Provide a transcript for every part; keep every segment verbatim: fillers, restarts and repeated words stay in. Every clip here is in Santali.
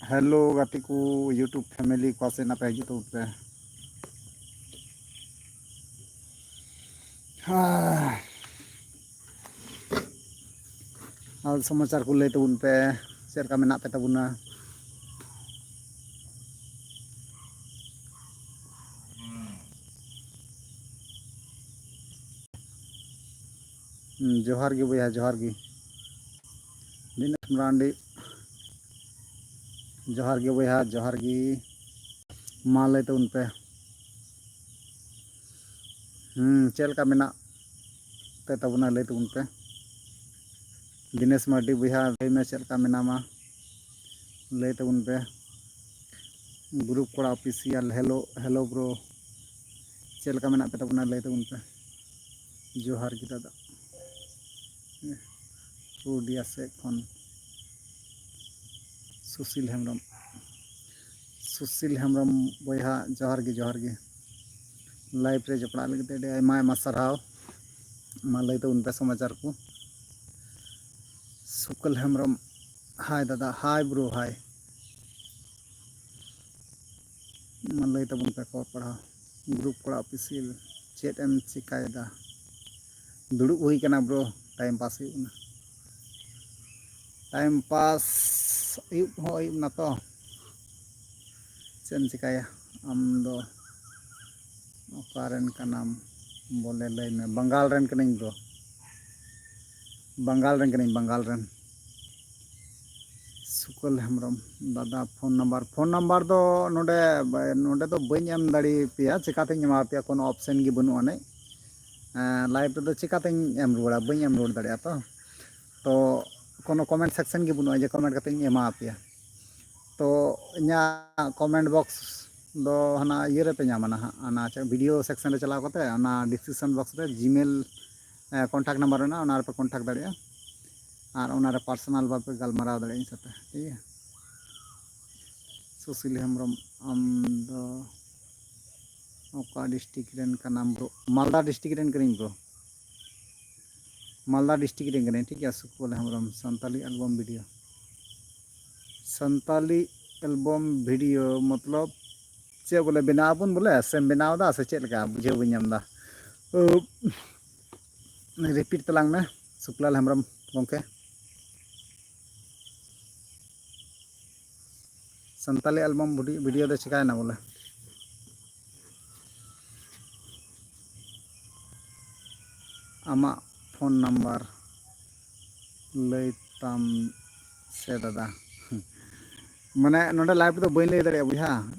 ᱦᱮᱞᱳ ᱜᱟᱛᱮ ᱠᱚ, YouTube family ᱠᱚ ᱥᱮᱫ ᱱᱟᱯᱟᱭ ᱦᱤᱡᱩᱜ ᱛᱟᱵᱚᱱ ᱯᱮ᱾ ᱦᱮᱸ᱾ ᱦᱟᱞ ᱥᱚᱢᱟᱪᱟᱨ ᱠᱚ ᱞᱟᱹᱭ ᱛᱟᱵᱚᱱ ᱯᱮ, ᱪᱮᱫ ᱞᱮᱠᱟ ᱢᱮᱱᱟᱜ ᱯᱮ ᱛᱟᱵᱚᱱᱟ? ᱦᱩᱸ, ᱡᱚᱦᱟᱨ ᱜᱮ ᱵᱚᱭᱦᱟ, ᱡᱚᱦᱟᱨ ᱜᱮ᱾ ᱫᱤᱱᱮᱥ ᱢᱟᱨᱟᱱᱰᱤ, ᱡᱚᱦᱟᱨ ᱜᱮ ᱵᱚᱭᱦᱟ, ᱡᱚᱦᱟᱨ ᱜᱮ᱾ ᱢᱟ ᱞᱟᱹᱭ ᱛᱟᱵᱚᱱ ᱯᱮ᱾ ᱦᱩᱸ, ᱪᱮᱫ ᱞᱮᱠᱟ ᱢᱮᱱᱟᱜ ᱯᱮ ᱛᱟᱵᱚᱱᱟ, ᱞᱟᱹᱭ ᱛᱟᱵᱚᱱ ᱯᱮ᱾ ᱫᱤᱱᱮᱥ ᱢᱟᱨᱰᱤ ᱵᱚᱭᱦᱟ, ᱞᱟᱹᱭ ᱢᱮ, ᱪᱮᱫ ᱞᱮᱠᱟ ᱢᱮᱱᱟᱢᱟ? ᱞᱟᱹᱭ ᱛᱟᱵᱚᱱ ᱯᱮ᱾ ᱜᱨᱩᱯ ᱠᱚᱲᱟ ᱚᱯᱷᱤᱥᱤᱭᱟᱞ, ᱦᱮᱞᱳ, ᱦᱮᱞᱳ ᱵᱨᱳ᱾ ᱪᱮᱫ ᱞᱮᱠᱟ ᱢᱮᱱᱟᱜ ᱯᱮ ᱛᱟᱵᱚᱱᱟ, ᱞᱟᱹᱭ ᱛᱟᱵᱚᱱ ᱯᱮ᱾ ᱡᱚᱦᱟᱨ ᱜᱮ ᱫᱟᱫᱟ᱾ ᱯᱩᱨᱩᱞᱤᱭᱟ ᱥᱮᱫ ᱠᱷᱚᱱ ᱥᱩᱥᱤᱞ ᱦᱮᱢᱵᱨᱚᱢ᱾ ᱥᱩᱥᱤᱞ ᱦᱮᱢᱵᱨᱚᱢ ᱵᱚᱭᱦᱟ, ᱡᱚᱦᱟᱨ ᱜᱮ, ᱡᱚᱦᱟᱨ ᱜᱮ᱾ ᱞᱟᱭᱤᱵᱷ ᱨᱮ ᱡᱚᱯᱲᱟᱜ ᱞᱟᱹᱜᱤᱫ ᱛᱮ ᱟᱹᱰᱤ ᱟᱭᱢᱟ, ᱟᱭᱢᱟ ᱥᱟᱨᱦᱟᱣ᱾ ᱢᱟ ᱞᱟᱹᱭ ᱛᱟᱵᱚᱱ ᱯᱮ ᱥᱚᱢᱟᱪᱟᱨ ᱠᱚ᱾ ᱥᱩᱠᱚᱞ ᱦᱮᱢᱵᱨᱚᱢ, ᱦᱟᱭ ᱫᱟᱫᱟ, ᱦᱟᱭ ᱵᱨᱳ, ᱦᱟᱭ᱾ ᱢᱟ ᱞᱟᱹᱭ ᱛᱟᱵᱚᱱ ᱯᱮ ᱠᱷᱚᱵᱚᱨ ᱯᱟᱲᱦᱟᱣ᱾ ᱜᱨᱩᱯ ᱠᱚᱲᱟ ᱚᱯᱷᱤᱥᱤᱭᱟᱞ, ᱪᱮᱫ ᱮᱢ ᱪᱤᱠᱟᱭᱮᱫᱟ? ᱫᱩᱲᱩᱵ ᱦᱩᱭ ᱠᱟᱱᱟ ᱵᱨᱳ, ᱴᱟᱭᱤᱢ ᱯᱟᱥ ᱦᱩᱭᱩᱜ ᱠᱟᱱᱟ᱾ ᱴᱟᱭᱤᱢ ᱯᱟᱥ, ᱟᱹᱭᱩᱵ ᱦᱚᱸ ᱟᱹᱭᱩᱵ ᱱᱟᱛᱚ᱾ ᱪᱮᱫ ᱮᱢ ᱪᱤᱠᱟᱹᱭᱟ ᱟᱢ ᱫᱚ? ᱚᱠᱟ ᱨᱮᱱ ᱠᱟᱱᱟᱢ ᱵᱚᱞᱮ ᱞᱟᱹᱭ ᱢᱮ? ᱵᱟᱝᱜᱟᱞ ᱨᱮᱱ ᱠᱟᱹᱱᱟᱹᱧ ᱵᱨᱳ, ᱵᱟᱝᱜᱟᱞ ᱨᱮᱱ ᱠᱟᱹᱱᱟᱹᱧ, ᱵᱟᱝᱜᱟᱞ ᱨᱮᱱ᱾ ᱥᱩᱠᱚᱞ ᱦᱮᱢᱵᱨᱚᱢ, ᱫᱟᱫᱟ ᱯᱷᱳᱱ ᱱᱟᱢᱵᱟᱨ, ᱯᱷᱳᱱ ᱱᱟᱢᱵᱟᱨ ᱫᱚ ᱱᱚᱰᱮ, ᱱᱚᱰᱮ ᱫᱚ ᱵᱟᱹᱧ ᱮᱢ ᱫᱟᱲᱮᱭᱟᱯᱮᱭᱟ, ᱪᱮᱠᱟᱛᱤᱧ ᱮᱢᱟ ᱯᱮᱭᱟ, ᱠᱳᱱᱳ ᱚᱯᱥᱮᱱ ᱜᱮ ᱵᱟᱹᱱᱩᱜ ᱟᱹᱱᱤᱡ᱾ ᱞᱟᱭᱤᱵᱷ ᱨᱮᱫᱚ ᱪᱮᱠᱟᱛᱤᱧ ᱮᱢ ᱨᱩᱣᱟᱹᱲᱟ, ᱵᱟᱹᱧ ᱮᱢ ᱨᱩᱣᱟᱹᱲ ᱫᱟᱲᱮᱭᱟᱜᱼᱟ ᱛᱚ᱾ ᱛᱚ ᱠᱳᱱᱳ ᱠᱚᱢᱮᱱᱴ ᱥᱮᱠᱥᱮᱱ ᱜᱮ ᱵᱟᱹᱱᱩᱜᱼᱟ ᱡᱮ ᱠᱚᱢᱮᱱᱴ ᱠᱟᱛᱮᱧ ᱮᱢᱟ ᱯᱮᱭᱟ᱾ ᱛᱚ ᱤᱧᱟᱹᱜ ᱠᱚᱢᱮᱱᱴ ᱵᱚᱠᱥ ᱫᱚ ᱦᱟᱱᱟ ᱤᱭᱟᱹ ᱨᱮᱯᱮ ᱧᱟᱢᱟ ᱱᱟᱦᱟᱜ, ᱚᱱᱟ ᱪᱮᱫ ᱵᱷᱤᱰᱤᱭᱳ ᱥᱮᱠᱥᱮᱱ ᱨᱮ ᱪᱟᱞᱟᱣ ᱠᱟᱛᱮ ᱚᱱᱟ ᱰᱤᱥᱠᱨᱤᱯᱥᱚᱱ ᱵᱚᱠᱥ ᱨᱮ ᱡᱤᱢᱮᱞ ᱠᱚᱱᱴᱟᱠᱴ ᱱᱟᱢᱵᱟᱨ ᱢᱮᱱᱟᱜᱼᱟ, ᱚᱱᱟ ᱨᱮᱯᱮ ᱠᱚᱱᱴᱟᱠᱴ ᱫᱟᱲᱮᱭᱟᱜᱼᱟ᱾ ᱟᱨ ᱚᱱᱟᱨᱮ ᱯᱟᱨᱥᱚᱱᱟᱞ ᱵᱷᱟᱵᱮ ᱜᱟᱞᱢᱟᱨᱟᱣ ᱫᱟᱲᱮᱭᱟᱜᱼᱟ ᱤᱧ ᱥᱟᱛᱮ, ᱴᱷᱤᱠ ᱜᱮᱭᱟ? ᱥᱩᱥᱤᱞ ᱦᱮᱢᱵᱨᱚᱢ, ᱟᱢ ᱫᱚ ᱚᱠᱟ ᱰᱤᱥᱴᱨᱤᱠᱴ ᱨᱮᱱ ᱠᱟᱱᱟᱢ ᱵᱨᱳ? ᱢᱟᱞᱫᱟ ᱰᱤᱥᱴᱨᱤᱠᱴ ᱨᱮᱱ ᱠᱟᱹᱱᱟᱹᱧ ᱵᱨᱳ, ᱢᱟᱞᱫᱟ ᱰᱤᱥᱴᱨᱤᱠᱴ ᱨᱮᱱ ᱠᱟᱹᱱᱟᱹᱧ, ᱴᱷᱤᱠ ᱜᱮᱭᱟ᱾ Sukol Hembrom, Santali album video, Santali album video ᱢᱚᱛᱞᱚᱵ ᱪᱮᱫ ᱵᱚᱞᱮ, ᱵᱮᱱᱟᱣ ᱟᱵᱚᱱ ᱵᱚᱞᱮ, ᱥᱮᱢ ᱵᱮᱱᱟᱣ ᱮᱫᱟ ᱥᱮ ᱪᱮᱫ ᱞᱮᱠᱟ? ᱵᱩᱡᱷᱟᱹᱣ ᱵᱟᱹᱧ ᱧᱟᱢ ᱮᱫᱟ᱾ ᱨᱤᱯᱤᱴ ᱛᱟᱞᱟᱝ ᱢᱮ, ᱥᱩᱠᱞᱟᱞ ᱦᱮᱢᱵᱨᱚᱢ ᱜᱚᱢᱠᱮ᱾ ᱥᱟᱱᱛᱟᱞᱤ ᱮᱞᱵᱟᱢ ᱵᱷᱤᱰᱤᱭᱳ ᱫᱚ ᱪᱤᱠᱟᱭᱮᱱᱟ ᱵᱚᱞᱮ? ᱟᱢᱟᱜ ᱯᱷᱳᱱ ᱱᱟᱢᱵᱟᱨ ᱞᱟᱹᱭ ᱛᱟᱢ ᱥᱮ ᱫᱟᱫᱟ᱾ ᱢᱟᱱᱮ ᱱᱚᱰᱮ ᱞᱟᱭᱤᱵᱷ ᱨᱮᱫᱚ ᱵᱟᱹᱧ ᱞᱟᱹᱭ ᱫᱟᱲᱮᱭᱟᱜᱼᱟ ᱵᱚᱭᱦᱟ᱾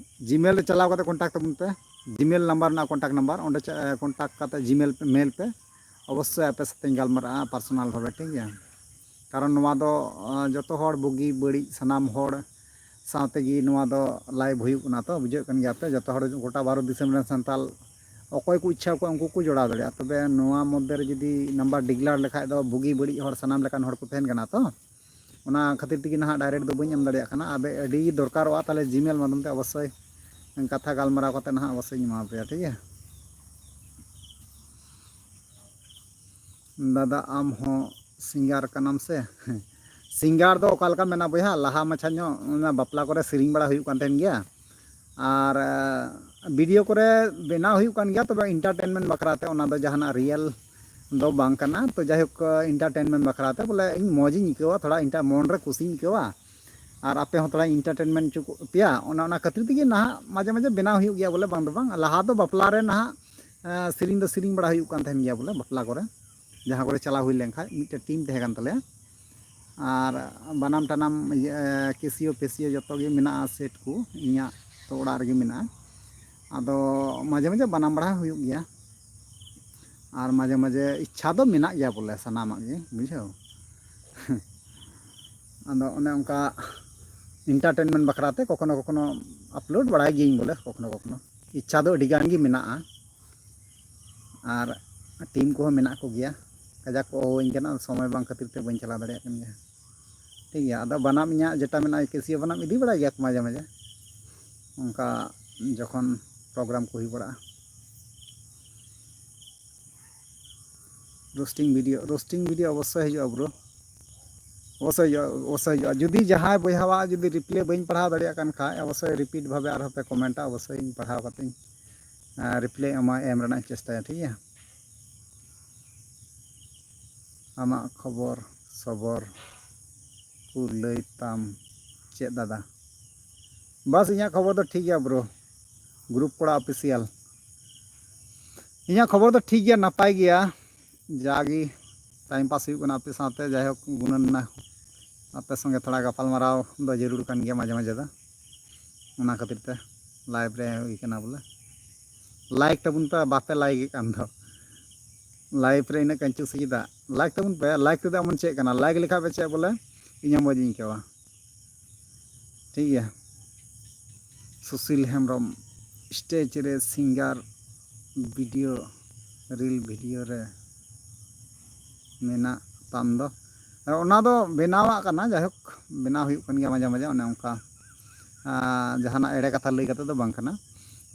ᱡᱤᱢᱮᱞ ᱨᱮ ᱪᱟᱞᱟᱣ ᱠᱟᱛᱮ ᱠᱚᱱᱴᱟᱠᱴ ᱛᱟᱵᱚᱱ ᱯᱮ᱾ ᱡᱤᱢᱮᱞ ᱱᱟᱢᱵᱟᱨ ᱨᱮᱱᱟᱜ ᱠᱚᱱᱴᱟᱠᱴ ᱱᱟᱢᱵᱟᱨ, ᱚᱸᱰᱮ ᱪᱟ-, ᱠᱚᱱᱴᱟᱠᱴ ᱠᱟᱛᱮ ᱡᱤᱢᱮᱞ ᱯᱮ, ᱢᱮᱞ ᱯᱮ᱾ ᱚᱵᱚᱥᱥᱳᱭ ᱟᱯᱮ ᱥᱟᱛᱮᱧ ᱜᱟᱞᱢᱟᱨᱟᱜᱼᱟ ᱯᱟᱨᱥᱚᱱᱟᱞ ᱵᱷᱟᱵᱮ, ᱴᱷᱤᱠ ᱜᱮᱭᱟ? ᱠᱟᱨᱚᱱ ᱱᱚᱣᱟ ᱫᱚ, ᱟᱸ, ᱡᱚᱛᱚ ᱦᱚᱲ ᱵᱩᱜᱤ ᱵᱟᱹᱲᱤᱡ ᱥᱟᱱᱟᱢ ᱦᱚᱲ ᱥᱟᱶ ᱛᱮᱜᱮ ᱱᱚᱣᱟ ᱫᱚ ᱞᱟᱭᱤᱵᱷ ᱦᱩᱭᱩᱜ ᱠᱟᱱᱟ᱾ ᱛᱚ ᱵᱩᱡᱷᱟᱹᱜ ᱠᱟᱱ ᱜᱮᱭᱟ ᱯᱮ, ᱡᱚᱛᱚ ᱦᱚᱲ ᱜᱚᱴᱟ ᱵᱷᱟᱨᱚᱛ ᱫᱤᱥᱚᱢ ᱨᱮᱱ ᱥᱟᱱᱛᱟᱞ ᱚᱠᱚᱭ ᱠᱚ ᱤᱪᱪᱷᱟ ᱠᱚᱣᱟ ᱩᱱᱠᱩ ᱠᱚ ᱡᱚᱲᱟᱣ ᱫᱟᱲᱮᱭᱟᱜᱼᱟ᱾ ᱛᱚᱵᱮ ᱱᱚᱣᱟ ᱢᱚᱫᱽᱫᱷᱮ ᱨᱮ ᱡᱩᱫᱤ ᱱᱟᱢᱵᱟᱨ ᱰᱤᱜᱽᱞᱟᱨ ᱞᱮᱠᱷᱟᱡ ᱫᱚ ᱵᱩᱜᱤ ᱵᱟᱹᱲᱤᱡ ᱦᱚᱲ ᱥᱟᱱᱟᱢ ᱞᱮᱠᱟᱱ ᱦᱚᱲ ᱠᱚ ᱛᱟᱦᱮᱱ ᱠᱟᱱᱟ᱾ ᱛᱚ ᱚᱱᱟ ᱠᱷᱟᱹᱛᱤᱨ ᱛᱮᱜᱮ ᱱᱟᱦᱟᱜ ᱰᱟᱭᱨᱮᱠᱴ ᱫᱚ ᱵᱟᱹᱧ ᱮᱢ ᱫᱟᱲᱮᱭᱟᱜ ᱠᱟᱱᱟ᱾ ᱟᱵᱮ ᱟᱹᱰᱤ ᱫᱚᱨᱠᱟᱨᱚᱜᱼᱟ, ᱛᱟᱦᱚᱞᱮ ᱡᱤᱢᱮᱞ ᱢᱟᱫᱽᱫᱷᱚᱢ ᱛᱮ ᱚᱵᱚᱥᱥᱳᱭ ᱠᱟᱛᱷᱟ ᱜᱟᱞᱢᱟᱨᱟᱣ ᱠᱟᱛᱮ ᱱᱟᱦᱟᱜ ᱚᱵᱚᱥᱥᱳᱭ ᱤᱧ ᱮᱢᱟ ᱯᱮᱭᱟ, ᱴᱷᱤᱠ ᱜᱮᱭᱟ? ᱫᱟᱫᱟ, ᱟᱢ ᱦᱚᱸ ᱥᱤᱝᱜᱟᱨ ᱠᱟᱱᱟᱢ ᱥᱮ? ᱥᱤᱝᱜᱟᱨ ᱫᱚ ᱚᱠᱟ ᱞᱮᱠᱟ ᱢᱮᱱᱟ ᱵᱚᱭᱦᱟ, ᱞᱟᱦᱟ ᱢᱟᱪᱷᱟ ᱧᱚᱜ ᱚᱱᱟ ᱵᱟᱯᱞᱟ ᱠᱚᱨᱮ ᱥᱮᱨᱮᱧ ᱵᱟᱲᱟ ᱦᱩᱭᱩᱜ ᱠᱟᱱ ᱛᱟᱦᱮᱱ ᱜᱮᱭᱟ, ᱟᱨ, ᱟᱸ, ᱵᱷᱤᱰᱤᱭᱳ ᱠᱚᱨᱮ ᱵᱮᱱᱟᱣ ᱦᱩᱭᱩᱜ ᱠᱟᱱ ᱜᱮᱭᱟ, ᱛᱚᱵᱮ ᱤᱱᱴᱟᱨᱴᱮᱱᱢᱮᱱᱴ ᱵᱟᱠᱷᱨᱟ ᱛᱮ, ᱚᱱᱟ ᱫᱚ ᱡᱟᱦᱟᱱᱟᱜ ᱨᱤᱭᱮᱞ ᱫᱚ ᱵᱟᱝ ᱠᱟᱱᱟ᱾ ᱛᱚ ᱡᱟᱭᱦᱳᱠ, ᱤᱱᱴᱟᱨᱴᱮᱱᱢᱮᱱᱴ ᱵᱟᱠᱷᱨᱟ ᱛᱮ ᱵᱚᱞᱮ ᱤᱧ ᱢᱚᱡᱽ ᱤᱧ ᱟᱹᱭᱠᱟᱹᱣᱟ, ᱛᱷᱚᱲᱟ ᱤᱱᱴᱟ-, ᱢᱚᱱ ᱨᱮ ᱠᱩᱥᱤᱧ ᱟᱹᱭᱠᱟᱹᱣᱟ, ᱟᱨ ᱟᱯᱮ ᱦᱚᱸ ᱛᱷᱚᱲᱟ ᱤᱱᱴᱟᱨᱴᱮᱱᱢᱮᱱᱴ ᱦᱚᱪᱚ ᱠᱚ ᱯᱮᱭᱟ, ᱚᱱᱮ ᱚᱱᱟ ᱠᱷᱟᱹᱛᱤᱨ ᱛᱮᱜᱮ ᱱᱟᱦᱟᱜ ᱢᱟᱡᱷᱮ ᱢᱟᱡᱷᱮ ᱵᱮᱱᱟᱣ ᱦᱩᱭᱩᱜ ᱜᱮᱭᱟ ᱵᱚᱞᱮ, ᱵᱟᱝ ᱫᱚ ᱵᱟᱝ᱾ ᱞᱟᱦᱟ ᱫᱚ ᱵᱟᱯᱞᱟ ᱨᱮ ᱱᱟᱦᱟᱜ, ᱮᱸ, ᱥᱮᱨᱮᱧ ᱫᱚ ᱥᱮᱨᱮᱧ ᱵᱟᱲᱟ ᱦᱩᱭᱩᱜ ᱠᱟᱱ ᱛᱟᱦᱮᱱ ᱜᱮᱭᱟ ᱵᱚᱞᱮ, ᱵᱟᱯᱞᱟ ᱠᱚᱨᱮ ᱡᱟᱦᱟᱸ ᱠᱚᱨᱮ ᱪᱟᱞᱟᱣ ᱦᱩᱭ ᱞᱮᱱᱠᱷᱟᱡ ᱢᱤᱫᱴᱮᱡ ᱴᱤᱢ ᱛᱟᱦᱮᱸ ᱠᱟᱱ ᱛᱟᱞᱮᱭᱟ᱾ ᱟᱨ ᱵᱟᱱᱟᱢ ᱴᱟᱱᱟᱢ, ᱤᱭᱟᱹ, ᱠᱮᱥᱤᱭᱳ ᱯᱮᱥᱤᱭᱳ ᱡᱚᱛᱚ ᱜᱮ ᱢᱮᱱᱟᱜᱼᱟ, ᱥᱮᱴ ᱠᱚ ᱤᱧᱟᱹᱜ ᱛᱚ ᱚᱲᱟᱜ ᱨᱮᱜᱮ ᱢᱮᱱᱟᱜᱼᱟ᱾ ᱟᱫᱚ ᱢᱟᱡᱷᱮ ᱢᱟᱡᱷᱮ ᱵᱟᱱᱟᱢ ᱵᱟᱲᱟ ᱦᱚᱸ ᱦᱩᱭᱩᱜ ᱜᱮᱭᱟ, ᱟᱨ ᱢᱟᱡᱷᱮ ᱢᱟᱡᱷᱮ ᱤᱪᱪᱷᱟ ᱫᱚ ᱢᱮᱱᱟᱜ ᱜᱮᱭᱟ ᱵᱚᱞᱮ ᱥᱟᱱᱟᱢᱟᱜ ᱜᱮ, ᱵᱩᱡᱷᱟᱹᱣ᱾ ᱟᱫᱚ ᱚᱱᱮ ᱚᱱᱠᱟ ᱤᱱᱴᱟᱨᱴᱮᱱᱢᱮᱱᱴ ᱵᱟᱠᱷᱨᱟ ᱛᱮ ᱠᱚᱠᱷᱚᱱᱚ ᱠᱚᱠᱷᱚᱱᱚ ᱟᱯᱞᱳᱰ ᱵᱟᱲᱟᱭ ᱜᱤᱭᱟᱹᱧ ᱵᱚᱞᱮ, ᱠᱚᱠᱷᱚᱱᱚ ᱠᱚᱠᱷᱚᱱᱚ᱾ ᱤᱪᱪᱷᱟ ᱫᱚ ᱟᱹᱰᱤ ᱜᱟᱱ ᱜᱮ ᱢᱮᱱᱟᱜᱼᱟ, ᱟᱨ ᱴᱤᱢ ᱠᱚᱦᱚᱸ ᱢᱮᱱᱟᱜ ᱠᱚᱜᱮᱭᱟ᱾ ᱠᱟᱡᱟᱠ ᱠᱚ ᱦᱚᱦᱚᱣᱟᱹᱧ ᱠᱟᱱᱟ, ᱥᱚᱢᱚᱭ ᱵᱟᱝ ᱠᱷᱟᱹᱛᱤᱨ ᱛᱮ ᱵᱟᱹᱧ ᱪᱟᱞᱟᱣ ᱫᱟᱲᱮᱭᱟᱜ ᱠᱟᱱ ᱜᱮᱭᱟ᱾ ᱴᱷᱤᱠ ᱜᱮᱭᱟ, ᱟᱫᱚ ᱵᱟᱱᱟᱢ ᱤᱧᱟᱹᱜ ᱡᱮᱴᱟ ᱢᱮᱱᱟᱜᱼᱟ, ᱠᱮᱥᱤᱭᱳ ᱵᱟᱱᱟᱢ ᱤᱫᱤ ᱵᱟᱲᱟᱭ ᱜᱮᱭᱟ ᱠᱚ ᱢᱟᱡᱷᱮ ᱢᱟᱡᱷᱮ, ᱚᱱᱠᱟ ᱡᱚᱠᱷᱚᱱ ᱯᱨᱳᱜᱨᱟᱢ ᱠᱚ ᱦᱩᱭ ᱵᱟᱲᱟᱜᱼᱟ᱾ ᱨᱳᱥᱴᱤᱝ ᱵᱷᱤᱰᱤᱭᱳ, ᱨᱳᱥᱴᱤᱝ ᱵᱷᱤᱰᱤᱭᱳ ᱚᱵᱚᱥᱥᱳᱭ ᱦᱤᱡᱩᱜᱼᱟ, ᱵᱨᱳ᱾ ᱚᱵᱚᱥᱥᱳᱭ ᱦᱤᱡᱩᱜᱼᱟ, ᱚᱵᱚᱥᱥᱳᱭ ᱦᱤᱡᱩᱜᱼᱟ᱾ ᱡᱩᱫᱤ ᱡᱟᱦᱟᱸᱭ ᱵᱚᱭᱦᱟᱣᱟᱜ ᱡᱩᱫᱤ ᱨᱤᱯᱞᱟᱭ ᱵᱟᱹᱧ ᱯᱟᱲᱦᱟᱣ ᱫᱟᱲᱮᱭᱟᱜ ᱠᱟᱱ ᱠᱷᱟᱡ, ᱚᱵᱚᱥᱥᱳᱭ ᱨᱤᱯᱤᱴ ᱵᱷᱟᱵᱮ ᱟᱨᱦᱚᱸ ᱯᱮ ᱠᱚᱢᱮᱱᱴᱟ, ᱚᱵᱚᱥᱥᱳᱭ ᱤᱧ ᱯᱟᱲᱦᱟᱣ ᱠᱟᱛᱮᱧ ᱨᱤᱯᱞᱟᱭ ᱮᱢᱟ, ᱮᱢ ᱨᱮᱱᱟᱜ ᱤᱧ ᱪᱮᱥᱴᱟᱭᱟ, ᱴᱷᱤᱠ ᱜᱮᱭᱟ? ᱟᱢᱟᱜ ᱠᱷᱚᱵᱚᱨ ᱥᱚᱵᱚᱨ ᱠᱚ ᱞᱟᱹᱭ ᱛᱟᱢ ᱪᱮᱫ ᱫᱟᱫᱟ? ᱵᱟᱥ, ᱤᱧᱟᱹᱜ ᱠᱷᱚᱵᱚᱨ ᱫᱚ ᱴᱷᱤᱠ ᱜᱮᱭᱟ ᱵᱨᱳ, ᱜᱨᱩᱯ ᱠᱚᱲᱟ ᱚᱯᱷᱤᱥᱤᱭᱟᱞ᱾ ᱤᱧᱟᱹᱜ ᱠᱷᱚᱵᱚᱨ ᱫᱚ ᱴᱷᱤᱠ ᱜᱮᱭᱟ, ᱱᱟᱯᱟᱭ ᱜᱮᱭᱟ, ᱡᱟᱜᱮ ᱴᱟᱭᱤᱢ ᱯᱟᱥ ᱦᱩᱭᱩᱜ ᱠᱟᱱᱟ ᱟᱯᱮ ᱥᱟᱶᱛᱮ᱾ ᱡᱟᱭᱦᱳᱠ, ᱜᱩᱱᱟᱹᱱ ᱱᱟ ᱟᱯᱮ ᱥᱚᱸᱜᱮ ᱛᱷᱚᱲᱟ ᱜᱟᱯᱟᱞᱢᱟᱨᱟᱣ ᱫᱚ ᱡᱟᱹᱨᱩᱲ ᱠᱟᱱ ᱜᱮᱭᱟ ᱢᱟᱡᱷᱮ ᱢᱟᱡᱷᱮ ᱫᱚ, ᱚᱱᱟ ᱠᱷᱟᱹᱛᱤᱨ ᱛᱮ ᱞᱟᱭᱤᱵᱷ ᱨᱮ ᱦᱩᱭ ᱠᱟᱱᱟ ᱵᱚᱞᱮ᱾ ᱞᱟᱭᱤᱠ ᱛᱟᱵᱚᱱ ᱯᱮ, ᱵᱟᱯᱮ ᱞᱟᱭᱤᱠᱮᱫ ᱠᱟᱱ ᱫᱚ᱾ ᱞᱟᱭᱤᱵᱷ ᱨᱮ ᱤᱱᱟᱹᱜ ᱠᱟᱹᱧᱪᱩ ᱥᱤ ᱪᱮᱫᱟᱜ? ᱞᱟᱭᱤᱠ ᱛᱟᱵᱚᱱ ᱯᱮ᱾ ᱞᱟᱭᱤᱠ ᱛᱮᱫᱚ ᱮᱢᱚᱱ ᱪᱮᱫ ᱠᱟᱱᱟ? ᱞᱟᱭᱤᱠ ᱞᱮᱠᱷᱟᱡ ᱯᱮ ᱪᱮᱫ ᱵᱚᱞᱮ, ᱤᱧ ᱦᱚᱸ ᱢᱚᱡᱽ ᱤᱧ ᱟᱹᱭᱠᱟᱹᱣᱟ᱾ ᱴᱷᱤᱠ ᱜᱮᱭᱟ᱾ ᱥᱩᱥᱤᱞ ᱦᱮᱢᱵᱨᱚᱢ, ᱥᱴᱮᱡᱽ ᱨᱮ ᱥᱤᱝᱜᱟᱨ ᱵᱷᱤᱰᱤᱭᱳ, ᱨᱤᱞ ᱵᱷᱤᱰᱤᱭᱳ ᱨᱮ ᱢᱮᱱᱟᱜ ᱛᱟᱢ ᱫᱚ᱾ ᱟᱨ ᱚᱱᱟ ᱫᱚ ᱵᱮᱱᱟᱣᱟᱜ ᱠᱟᱱᱟ, ᱡᱟᱭᱦᱳᱠ, ᱵᱮᱱᱟᱣ ᱦᱩᱭᱩᱜ ᱠᱟᱱ ᱜᱮᱭᱟ ᱢᱟᱡᱷᱮ ᱢᱟᱡᱷᱮ, ᱚᱱᱮ ᱚᱱᱠᱟ᱾ ᱟᱨ ᱡᱟᱦᱟᱱᱟᱜ ᱮᱲᱮ ᱠᱟᱛᱷᱟ ᱞᱟᱹᱭ ᱠᱟᱛᱮ ᱫᱚ ᱵᱟᱝ ᱠᱟᱱᱟ᱾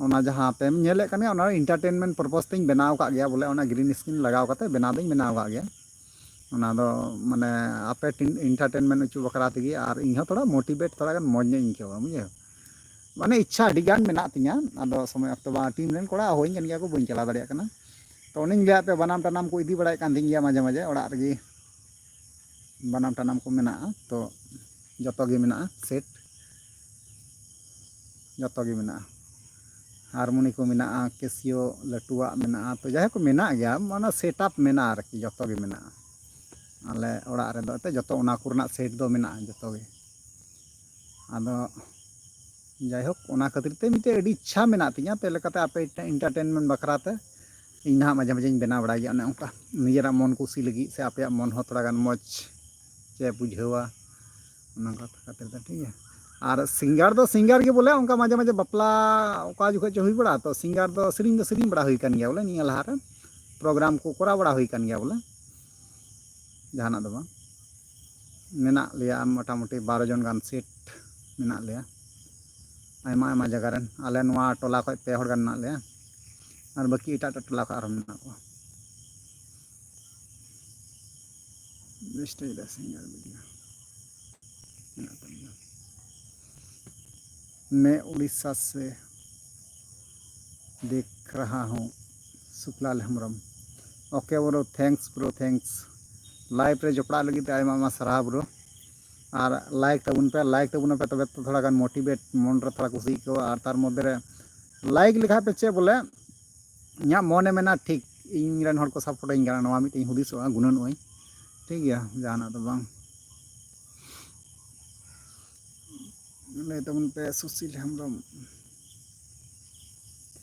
ᱚᱱᱟ ᱡᱟᱦᱟᱸ ᱯᱮᱢ ᱧᱮᱞᱮᱫ ᱠᱟᱱ ᱜᱮᱭᱟ, ᱚᱱᱟ ᱮᱱᱴᱟᱨᱴᱮᱱᱢᱮᱱᱴ ᱯᱟᱨᱯᱚᱥ ᱛᱮᱧ ᱵᱮᱱᱟᱣ ᱟᱠᱟᱫ ᱜᱮᱭᱟ ᱵᱚᱞᱮ, ᱚᱱᱟ ᱜᱨᱤᱱ ᱥᱠᱨᱤᱱ ᱞᱟᱜᱟᱣ ᱠᱟᱛᱮ ᱵᱮᱱᱟᱣ ᱫᱚᱧ ᱵᱮᱱᱟᱣ ᱟᱠᱟᱫ ᱜᱮᱭᱟ᱾ ᱚᱱᱟ ᱫᱚ ᱢᱟᱱᱮ ᱟᱯᱮ ᱴᱤᱱ-, ᱮᱱᱴᱟᱨᱴᱮᱱᱢᱮᱱᱴ ᱦᱚᱪᱚ ᱵᱟᱠᱷᱨᱟ ᱛᱮᱜᱮ, ᱟᱨ ᱤᱧ ᱦᱚᱸ ᱛᱷᱚᱲᱟ ᱢᱳᱴᱤᱵᱷᱮᱴ ᱛᱷᱚᱲᱟ ᱜᱟᱱ ᱢᱚᱡᱽ ᱧᱚᱜ ᱤᱧ ᱟᱹᱭᱠᱟᱹᱣᱟ, ᱵᱩᱡᱷᱟᱹᱣ? ᱢᱟᱱᱮ ᱤᱪᱪᱷᱟ ᱟᱹᱰᱤ ᱜᱟᱱ ᱢᱮᱱᱟᱜ ᱛᱤᱧᱟᱹ, ᱟᱫᱚ ᱥᱚᱢᱚᱭ ᱚᱠᱛᱚ ᱵᱟᱝ, ᱴᱤᱢ ᱨᱮᱱ ᱠᱚᱲᱟ ᱦᱚᱦᱚᱧ ᱠᱟᱱ ᱜᱮᱭᱟ ᱠᱚ, ᱵᱟᱹᱧ ᱪᱟᱞᱟᱣ ᱫᱟᱲᱮᱭᱟᱜ ᱠᱟᱱᱟ᱾ ᱛᱚ ᱚᱱᱮᱧ ᱞᱟᱹᱭᱟᱫ ᱯᱮ, ᱵᱟᱱᱟᱢ ᱴᱟᱱᱟᱢ ᱠᱚ ᱤᱫᱤ ᱵᱟᱲᱟᱭᱮᱫ ᱠᱟᱱ ᱛᱤᱧ ᱜᱮᱭᱟ ᱢᱟᱡᱷᱮ ᱢᱟᱡᱷᱮ, ᱚᱲᱟᱜ ᱨᱮᱜᱮ ᱵᱟᱱᱟᱢ ᱴᱟᱱᱟᱢ ᱠᱚ ᱢᱮᱱᱟᱜᱼᱟ, ᱛᱚ ᱡᱚᱛᱚ ᱜᱮ ᱢᱮᱱᱟᱜᱼᱟ ᱥᱮᱴ, ᱡᱚᱛᱚ ᱜᱮ ᱢᱮᱱᱟᱜᱼᱟ᱾ ᱦᱟᱨᱢᱳᱱᱤ ᱠᱚ ᱢᱮᱱᱟᱜᱼᱟ, ᱠᱮᱥᱤᱭᱳ ᱞᱟᱹᱴᱩᱣᱟᱜ ᱢᱮᱱᱟᱜᱼᱟ, ᱛᱚ ᱡᱟᱭᱦᱳᱠ ᱠᱚ ᱢᱮᱱᱟᱜ ᱜᱮᱭᱟ, ᱢᱟᱱᱮ ᱥᱮᱴ ᱟᱯ ᱢᱮᱱᱟᱜᱼᱟ ᱟᱨᱠᱤ, ᱡᱚᱛᱚ ᱜᱮ ᱢᱮᱱᱟᱜᱼᱟ᱾ ᱟᱞᱮ ᱚᱲᱟᱜ ᱨᱮᱫᱚ ᱮᱱᱛᱮᱫ ᱡᱚᱛᱚ ᱚᱱᱟ ᱠᱚᱨᱮᱱᱟᱜ ᱥᱮᱴ ᱫᱚ ᱢᱮᱱᱟᱜᱼᱟ ᱡᱚᱛᱚ ᱜᱮ᱾ ᱟᱫᱚ ᱡᱟᱭᱦᱳᱠ, ᱚᱱᱟ ᱠᱷᱟᱹᱛᱤᱨ ᱛᱮ ᱢᱤᱫᱴᱮᱡ ᱟᱹᱰᱤ ᱤᱪᱪᱷᱟ ᱢᱮᱱᱟᱜ ᱛᱤᱧᱟᱹ, ᱛᱮ ᱞᱮᱠᱟᱛᱮ ᱟᱯᱮ ᱮᱱᱴᱟᱨᱴᱮᱱᱢᱮᱱᱴ ᱵᱟᱠᱷᱨᱟ ᱛᱮ ᱤᱧ ᱱᱟᱦᱟᱜ ᱢᱟᱡᱷᱮ ᱢᱟᱡᱷᱮᱧ ᱵᱮᱱᱟᱣ ᱵᱟᱲᱟᱭ ᱜᱮᱭᱟ ᱚᱱᱮ ᱚᱱᱠᱟ, ᱱᱤᱡᱮᱨᱟᱜ ᱢᱚᱱ ᱠᱩᱥᱤ ᱞᱟᱹᱜᱤᱫ ᱥᱮ ᱟᱯᱮᱭᱟᱜ ᱢᱚᱱ ᱦᱚᱸ ᱛᱷᱚᱲᱟ ᱜᱟᱱ ᱢᱚᱡᱽ ᱪᱮ ᱵᱩᱡᱷᱟᱹᱣᱟ, ᱚᱱᱟ ᱠᱟᱛᱷᱟ ᱠᱷᱟᱹᱛᱤᱨ ᱛᱮ, ᱴᱷᱤᱠ ᱜᱮᱭᱟ᱾ ᱟᱨ ᱥᱤᱝᱜᱟᱨ ᱫᱚ ᱥᱤᱝᱜᱟᱨ ᱜᱮ ᱵᱚᱞᱮ, ᱚᱱᱠᱟ ᱢᱟᱡᱷᱮ ᱢᱟᱡᱷᱮ ᱵᱟᱯᱞᱟ ᱚᱠᱟ ᱡᱚᱠᱷᱚᱡ ᱪᱚ ᱦᱩᱭ ᱵᱟᱲᱟᱜᱼᱟ, ᱛᱚ ᱥᱤᱝᱜᱟᱨ ᱫᱚ ᱥᱮᱨᱮᱧ ᱫᱚ ᱥᱮᱨᱮᱧ ᱵᱟᱲᱟ ᱦᱩᱭ ᱠᱟᱱ ᱜᱮᱭᱟ ᱵᱚᱞᱮ, ᱱᱤᱭᱟᱹ ᱞᱟᱦᱟᱨᱮ ᱯᱨᱳᱜᱨᱟᱢ ᱠᱚ ᱠᱚᱨᱟᱣ ᱵᱟᱲᱟ ᱦᱩᱭ ᱠᱟᱱ ᱜᱮᱭᱟ ᱵᱚᱞᱮ, ᱡᱟᱦᱟᱱᱟᱜ ᱫᱚ ᱵᱟᱝ᱾ ᱢᱮᱱᱟᱜ ᱞᱮᱭᱟ ᱢᱚᱴᱟᱢᱩᱴᱤ ᱵᱟᱨᱚ ᱡᱚᱱ ᱜᱟᱱ ᱥᱮᱴ ᱢᱮᱱᱟᱜ ᱞᱮᱭᱟ ᱟᱭᱢᱟ ᱟᱭᱢᱟ ᱡᱟᱭᱜᱟ ᱨᱮᱱ᱾ ᱟᱞᱮ ᱱᱚᱣᱟ ᱴᱚᱞᱟ ᱠᱷᱚᱡ ᱯᱮ ᱦᱚᱲ ᱜᱟᱱ ᱢᱮᱱᱟᱜ ᱞᱮᱭᱟ, ᱟᱨ ᱵᱟᱹᱠᱤ ᱮᱴᱟᱜ ᱮᱴᱟᱜ ᱴᱚᱞᱟ ᱠᱷᱚᱡ ᱟᱨᱦᱚᱸ ᱢᱮᱱᱟᱜ ᱠᱚᱣᱟ᱾ Stage ᱨᱮ ᱥᱤᱝᱜᱟᱨ ᱵᱷᱤᱰᱤᱭᱳ᱾ मैं उड़ीसा से देख रहा हूँ। Shuklal Hembrom. OK bro, thanks bro, thanks. Live ᱨᱮ ᱡᱚᱯᱲᱟᱜ ᱞᱟᱹᱜᱤᱫ ᱛᱮ ᱟᱭᱢᱟ ᱟᱭᱢᱟ ᱥᱟᱨᱦᱟᱣ bro. ᱟᱨ like ᱛᱟᱵᱚᱱ ᱯᱮ, like ᱛᱟᱵᱚᱱ ᱯᱮ, ᱛᱚᱵᱮ ᱛᱚ ᱛᱷᱚᱲᱟ ᱜᱟᱱ motivate ᱢᱚᱱ ᱨᱮ ᱛᱷᱚᱲᱟ ᱠᱩᱥᱤ ᱟᱹᱭᱠᱟᱹᱣᱟ᱾ ᱟᱨ ᱛᱟᱨ ᱢᱚᱫᱽᱫᱷᱮ ᱨᱮ like ᱞᱮᱠᱷᱟᱡ ᱯᱮ ᱪᱮᱫ ᱵᱚᱞᱮ, ᱤᱧᱟᱹᱜ ᱢᱚᱱᱮ ᱢᱮᱱᱟ ᱴᱷᱤᱠ ᱤᱧ ᱨᱮᱱ ᱦᱚᱲ ᱠᱚ ᱥᱟᱯᱳᱨᱴ ᱟᱹᱧ ᱠᱟᱱᱟ, ᱱᱚᱣᱟ ᱢᱤᱫᱴᱮᱱ ᱦᱩᱫᱤᱥᱚᱜᱼᱟ, ᱜᱩᱱᱟᱹᱱᱚᱜ ᱟᱹᱧ᱾ ᱴᱷᱤᱠ ᱜᱮᱭᱟ, ᱡᱟᱦᱟᱱᱟᱜ ᱫᱚ ᱵᱟᱝ᱾ ᱞᱟᱹᱭ ᱛᱟᱵᱚᱱ ᱯᱮ ᱥᱩᱥᱤᱞ ᱦᱮᱢᱵᱨᱚᱢ᱾